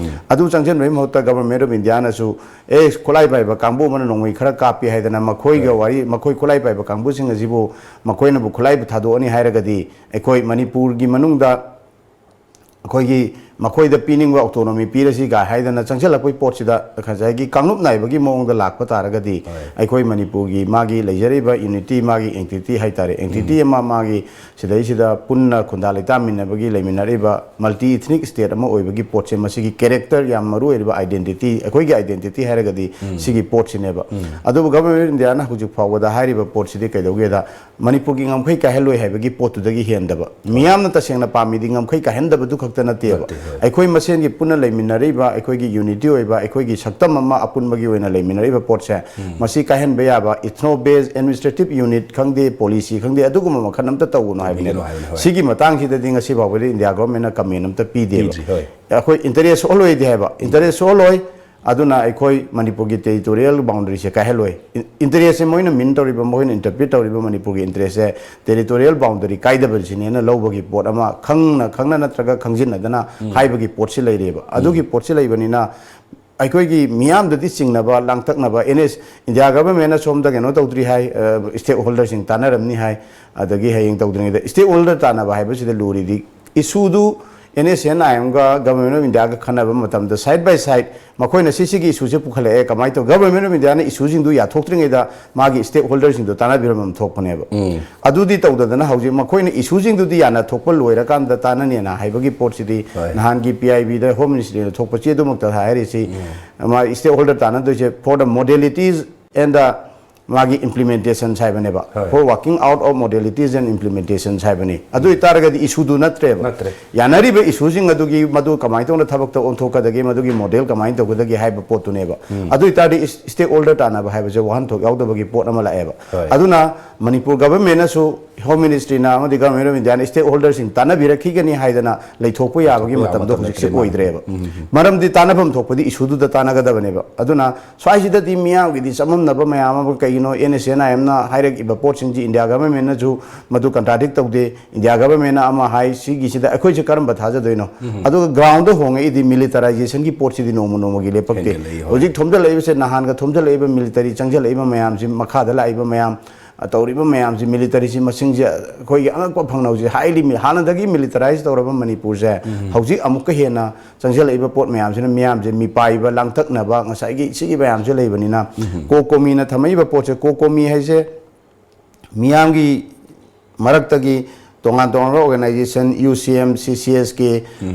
ꯑꯗꯨ ꯆꯪꯁꯤꯟꯕꯒꯤ ꯃꯍꯨꯠꯇ Government of Indiaꯅꯁꯨ, ꯑꯦ, ꯈꯨꯠꯂꯥꯏ ꯄꯥꯏꯕ ꯀꯥꯡꯕꯨ ꯑꯃꯅ ꯅꯣꯡꯃꯩ ꯈꯔ ꯀꯥꯞꯄꯤ ꯍꯥꯏꯗꯅ, ꯃꯈꯣꯏꯒ ꯋꯥꯔꯤ, ꯃꯈꯣꯏ ꯈꯨꯠꯂꯥꯏ ꯄꯥꯏꯕ ꯀꯥꯡꯕꯨꯁꯤꯡ ꯑꯁꯤꯕꯨ ꯃꯈꯣꯏꯅꯕꯨ ꯈꯨꯠꯂꯥꯏꯕꯨ ꯊꯥꯗꯣꯛꯑꯅꯤ ꯍꯥꯏꯔꯒꯗꯤ, ꯑꯩꯈꯣꯏ ꯃꯅꯤꯄꯨꯔꯒꯤ ꯃꯅꯨꯡꯗ ꯑꯩꯈꯣꯏꯒꯤ ꯃꯈꯣꯏꯗ ꯄꯤꯅꯤꯡꯕ autonomy ꯄꯤꯔꯁꯤ ꯀꯥꯏ ꯍꯥꯏꯗꯅ ꯆꯪꯁꯤꯜꯂꯛꯄꯒꯤ ꯄꯣꯠꯁꯤꯗ ꯉꯁꯥꯏꯒꯤ ꯀꯥꯡꯂꯨꯞ ꯅꯥꯏꯕꯒꯤ ꯃꯑꯣꯡꯗ ꯂꯥꯛꯄ ꯇꯥꯔꯒꯗꯤ, ꯑꯩꯈꯣꯏ ꯃꯅꯤꯄꯨꯔꯒꯤ ꯃꯥꯒꯤ ꯂꯩꯖꯔꯤꯕ unity, ꯃꯥꯒꯤ entity ꯍꯥꯏꯇꯥꯔꯦ, entity ꯑꯃ ꯃꯥꯒꯤ ꯁꯤꯗꯩꯁꯤꯗ ꯄꯨꯟꯅ ꯈꯨꯟꯗꯥ ꯂꯩꯇꯥꯃꯤꯟꯅꯕꯒꯤ ꯂꯩꯃꯤꯟꯅꯔꯤꯕ multi ethnic state ꯑꯃ ꯑꯣꯏꯕꯒꯤ ꯄꯣꯠꯁꯦ, ꯃꯁꯤꯒꯤ character, ꯌꯥꯝ ꯃꯔꯨ ꯑꯣꯏꯔꯤꯕ identity, ꯑꯩꯈꯣꯏꯒꯤ identity ꯍꯥꯏꯔꯒꯗꯤ ꯁꯤꯒꯤ ꯄꯣꯠꯁꯤꯅꯦꯕ꯫ ꯑꯗꯨꯕꯨ Government of Indiaꯅ ꯍꯧꯖꯤꯛ ꯐꯥꯎꯕꯗ ꯍꯥꯏꯔꯤꯕ ꯄꯣꯠꯁꯤꯗꯤ ꯀꯩꯗꯧꯒꯦꯗ, ꯃꯅꯤꯄꯨꯔꯒꯤ ꯉꯝꯈꯩ ꯀꯥꯏꯍꯜꯂꯣꯏ ꯍꯥꯏꯕꯒꯤ ꯄꯣꯠꯇꯨꯗꯒꯤ ꯍꯦꯟꯗꯕ꯫ ꯃꯤꯌꯥꯝꯅ ꯇꯁꯦꯡꯅ ꯄꯥꯝꯃꯤꯗꯤ ꯉꯝꯈꯩ ꯀꯥꯏꯍꯟꯗꯕꯗꯨ ꯈꯛꯇ ꯅꯠꯇꯦꯕ꯫ ꯅꯠꯇꯦ, ꯍꯣꯏ꯫ ꯑꯩꯈꯣꯏ ꯃꯁꯦꯟꯒꯤ ꯄꯨꯟꯅ ꯂꯩꯃꯤꯟꯅꯔꯤꯕ, ꯑꯩꯈꯣꯏꯒꯤ unity ꯑꯣꯏꯕ, ꯑꯩꯈꯣꯏꯒꯤ ꯁꯛꯇꯝ ꯑꯃ ꯑꯄꯨꯟꯕꯒꯤ ꯑꯣꯏꯅ ꯂꯩꯃꯤꯟꯅꯔꯤꯕ ꯄꯣꯠꯁꯦ, ꯃꯁꯤ ꯀꯥꯏꯍꯟꯕ ꯌꯥꯕ ethno based administrative unit ꯈꯪꯗꯦ, policy ꯈꯪꯗꯦ, ꯑꯗꯨꯒꯨꯝꯕ ꯃꯈꯜ ꯑꯝꯇ ꯇꯧꯒꯅꯨ ꯍꯥꯏꯕꯅꯦꯕ꯫ ꯇꯧꯒꯅꯨ ꯍꯥꯏꯕꯅꯦ, ꯍꯣꯏ꯫ ꯁꯤꯒꯤ ꯃꯇꯥꯡꯁꯤꯗꯗꯤ ꯉꯁꯤ ꯐꯥꯎꯕꯗꯤ India Governmentꯅ comment ꯑꯝꯇ ꯄꯤꯗꯦꯕ꯫ ꯄꯤꯗ꯭ꯔꯤ, ꯍꯣꯏ꯫ ꯑꯩꯈꯣꯏ interest ꯁꯣꯛꯍꯜꯂꯣꯏꯗꯤ ꯍꯥꯏꯕ, interest ꯁꯣꯛꯍꯜꯂꯣꯏ꯫ ꯑꯗꯨꯅ ꯑꯩꯈꯣꯏ ꯃꯅꯤꯄꯨꯔꯒꯤ territorial boundaryꯁꯦ ꯀꯥꯏꯍꯜꯂꯣꯏ꯫ ꯏꯟ-, interestꯁꯦ ꯃꯣꯏꯅ mean ꯇꯧꯔꯤꯕ, ꯃꯈꯣꯏꯅ interpret ꯇꯧꯔꯤꯕ ꯃꯅꯤꯄꯨꯔꯒꯤ interestꯁꯦ territorial boundary ꯀꯥꯏꯗꯕꯁꯤꯅꯦꯅ ꯂꯧꯕꯒꯤ ꯄꯣꯠ ꯑꯃ ꯈꯪꯅ, ꯈꯪꯅ ꯅꯠꯇ꯭ꯔꯒ ꯈꯪꯖꯤꯟꯅꯗꯅ ꯍꯥꯏꯕꯒꯤ ꯄꯣꯠꯁꯤ ꯂꯩꯔꯦꯕ꯫ ꯑꯗꯨꯒꯤ ꯄꯣꯠꯁꯤ ꯂꯩꯕꯅꯤꯅ ꯑꯩꯈꯣꯏꯒꯤ ꯃꯤꯌꯥꯝꯗꯗꯤ ꯆꯤꯡꯅꯕ, ꯂꯥꯡꯇꯛꯅꯕ, N S, India Governmentꯅ ꯁꯣꯝꯗ ꯀꯩꯅꯣ ꯇꯧꯗ꯭ꯔꯤ ꯍꯥꯏ, ꯑ, stakeholderꯁꯤꯡ ꯇꯥꯟꯅꯔꯝꯅꯤ ꯍꯥꯏ, ꯑꯗꯒꯤ ꯍꯌꯦꯡ ꯇꯧꯗ꯭ꯔꯤꯉꯩꯗ stakeholder ꯇꯥꯟꯅꯕ ꯍꯥꯏꯕꯁꯤꯗ ꯂꯨꯔꯤꯗꯤ issue do N S C N I Mꯒ Government of Indiaꯒ ꯈꯟꯅꯕ ꯃꯇꯝꯗ side by side ꯃꯈꯣꯏꯅ ꯁꯤꯁꯤꯒꯤ issueꯁꯦ ꯄꯨꯈꯠꯂꯛꯑꯦ, ꯀꯃꯥꯏꯅ ꯇꯧ? Government of Indiaꯅ issueꯁꯤꯡꯗꯨ ꯌꯥꯊꯣꯛꯇ꯭ꯔꯤꯉꯩꯗ ꯃꯥꯒꯤ stakeholderꯁꯤꯡꯗꯣ ꯇꯥꯟꯅꯕꯤꯔꯝꯕ ꯑꯃ ꯊꯣꯛꯄꯅꯦꯕ꯫ ꯑꯗꯨꯗꯤ ꯇꯧꯗꯗꯅ ꯍꯧꯖꯤꯛ ꯃꯈꯣꯏꯅ issueꯁꯤꯡꯗꯨꯗꯤ ꯌꯥꯅ ꯊꯣꯛꯄ ꯂꯣꯏꯔꯀꯥꯟꯗ ꯇꯥꯟꯅꯅꯦꯅ ꯍꯥꯏꯕꯒꯤ ꯄꯣꯠꯁꯤꯗꯤ ꯍꯣꯏ꯫ ꯅꯍꯥꯟꯒꯤ P I Bꯗ Home Ministryꯅ ꯊꯣꯛꯄ ꯆꯦ ꯑꯗꯨꯃꯛꯇ ꯍꯥꯏꯔꯤꯁꯤ, ꯃꯥ stakeholder ꯇꯥꯟꯅꯗꯣꯏꯁꯦ for the modalities and the ꯃꯥꯒꯤ implementations ꯍꯥꯏꯕꯅꯦꯕ꯫ ꯍꯣꯏ꯫ For working out of modalities and implementations ꯍꯥꯏꯕꯅꯤ꯫ ꯑꯗꯨ ꯑꯣꯏꯇꯥꯔꯒꯗꯤ issue ꯗꯨ ꯅꯠꯇ꯭ꯔꯦꯕ꯫ ꯅꯠꯇ꯭ꯔꯦ꯫ ꯌꯥꯅꯔꯤꯕ issue ꯁꯤꯡ ꯑꯗꯨꯒꯤ ꯃꯗꯨ ꯀꯃꯥꯏꯅ ꯇꯧꯅ ꯊꯕꯛꯇ ꯑꯣꯟꯊꯣꯛꯀꯗꯒꯦ, ꯃꯗꯨꯒꯤ model ꯀꯃꯥꯏꯅ ꯇꯧꯒꯗꯒꯦ ꯍꯥꯏꯕ ꯄꯣꯠꯇꯨꯅꯦꯕ꯫ ꯑꯗꯨ ꯑꯣꯏꯇꯥꯔꯗꯤ is-, stakeholder ꯇꯥꯟꯅꯕ ꯍꯥꯏꯕꯁꯦ ꯋꯥꯍꯟꯊꯣꯛ ꯌꯥꯎꯗꯕꯒꯤ ꯄꯣꯠ ꯑꯃ ꯂꯥꯛꯑꯦꯕ꯫ ꯍꯣꯏ꯫ ꯑꯗꯨꯅ ꯃꯅꯤꯄꯨꯔ government ꯅꯁꯨ, Home Ministry ꯅ ꯑꯃꯗꯤ Government of India ꯅ stakeholder ꯁꯤꯡ ꯇꯥꯟꯅꯕꯤꯔꯛꯈꯤꯒꯅꯤ ꯍꯥꯏꯗꯅ ꯂꯩꯊꯣꯛꯄ ꯌꯥꯕꯒꯤ ꯂꯩꯊꯣꯛꯄ ꯌꯥꯕ ꯃꯇꯝꯗꯣ ꯃꯇꯝ ꯍꯧꯖꯤꯛꯁꯦ ꯅꯠꯇ꯭ꯔꯦ꯫ ꯑꯣꯏꯗ꯭ꯔꯦꯕ꯫ ꯃꯔꯝꯗꯤ ꯇꯥꯟꯅꯐꯝ ꯊꯣꯛꯄꯗꯤ issue ꯗꯨꯗ ꯇꯥꯟꯅꯒꯗꯕꯅꯦꯕ꯫ ꯑꯗꯨꯅ ꯁ꯭ꯋꯥꯏꯁꯤꯗꯗꯤ ꯃꯤꯌꯥꯝꯒꯤꯗꯤ ꯆꯃꯝꯅꯕ ꯃꯌꯥꯝ ꯑꯃ, ꯀꯩꯒꯤꯅꯣ NSCN IM ꯅ ꯍꯥꯏꯔꯛꯏꯕ ꯄꯣꯠꯁꯤꯡꯁꯤ India government ꯅꯁꯨ ꯃꯗꯨ contradict ꯇꯧꯗꯦ꯫ India government ꯅ ꯑꯃ ꯍꯥꯏ, ꯁꯤꯒꯤꯁꯤꯗ ꯑꯩꯈꯣꯏꯁꯦ ꯀꯔꯝꯕ ꯊꯥꯖꯗꯣꯏꯅꯣ? ꯑꯗꯨꯒ ground ꯗ ꯍꯣꯡꯉꯛꯏꯗꯤ militarization ꯒꯤ ꯄꯣꯠꯁꯤꯗꯤ ꯅꯣꯡꯃ ꯅꯣꯡꯃꯒꯤ ꯂꯦꯞꯄꯛꯇꯦ꯫ ꯍꯦꯟꯒꯠꯂꯛꯏ, ꯍꯣꯏ꯫ ꯍꯧꯖꯤꯛ ꯊꯣꯝꯖꯤꯜꯂꯛꯏꯕꯁꯦ, ꯅꯍꯥꯟꯒ ꯊꯣꯝꯖꯤꯜꯂꯛꯏꯕ military, ꯆꯪꯁꯤꯜꯂꯛꯏꯕ ꯃꯌꯥꯝꯁꯤ, ꯃꯈꯥꯗ ꯂꯥꯛꯏꯕ ꯃꯌꯥꯝ, ꯑ, ꯇꯧꯔꯤꯕ ꯃꯌꯥꯝꯁꯤ, military ꯁꯤ ꯃꯁꯤꯡꯁꯦ ꯑꯩꯈꯣꯏꯒꯤ ꯑꯉꯛꯄ ꯐꯪꯅ ꯍꯧꯖꯤꯛ highly mi-, ꯍꯥꯟꯅꯗꯒꯤ militarize ꯇꯧꯔꯕ ꯃꯅꯤꯄꯨꯔꯁꯦ ꯍꯧꯖꯤꯛ ꯑꯃꯨꯛꯀ ꯍꯦꯟꯅ ꯆꯪꯁꯤꯜꯂꯛꯏꯕ ꯄꯣꯠ ꯃꯌꯥꯝꯁꯤꯅ ꯃꯤꯌꯥꯝꯁꯦ ꯃꯤꯄꯥꯏꯕ, ꯂꯥꯡꯇꯛꯅꯕ, ꯉꯁꯥꯏꯒꯤ ꯁꯤꯒꯤ ꯃꯌꯥꯝꯁꯦ ꯂꯩꯕꯅꯤꯅ, COCOMI ꯅ ꯊꯝꯃꯛꯏꯕ ꯄꯣꯠꯁꯦ, COCOMI ꯍꯥꯏꯁꯦ ꯃꯤꯌꯥꯝꯒꯤ ꯃꯔꯛꯇꯒꯤ ꯇꯣꯉꯥꯟ ꯇꯣꯉꯥꯟꯕ organization, UCM, CCSK,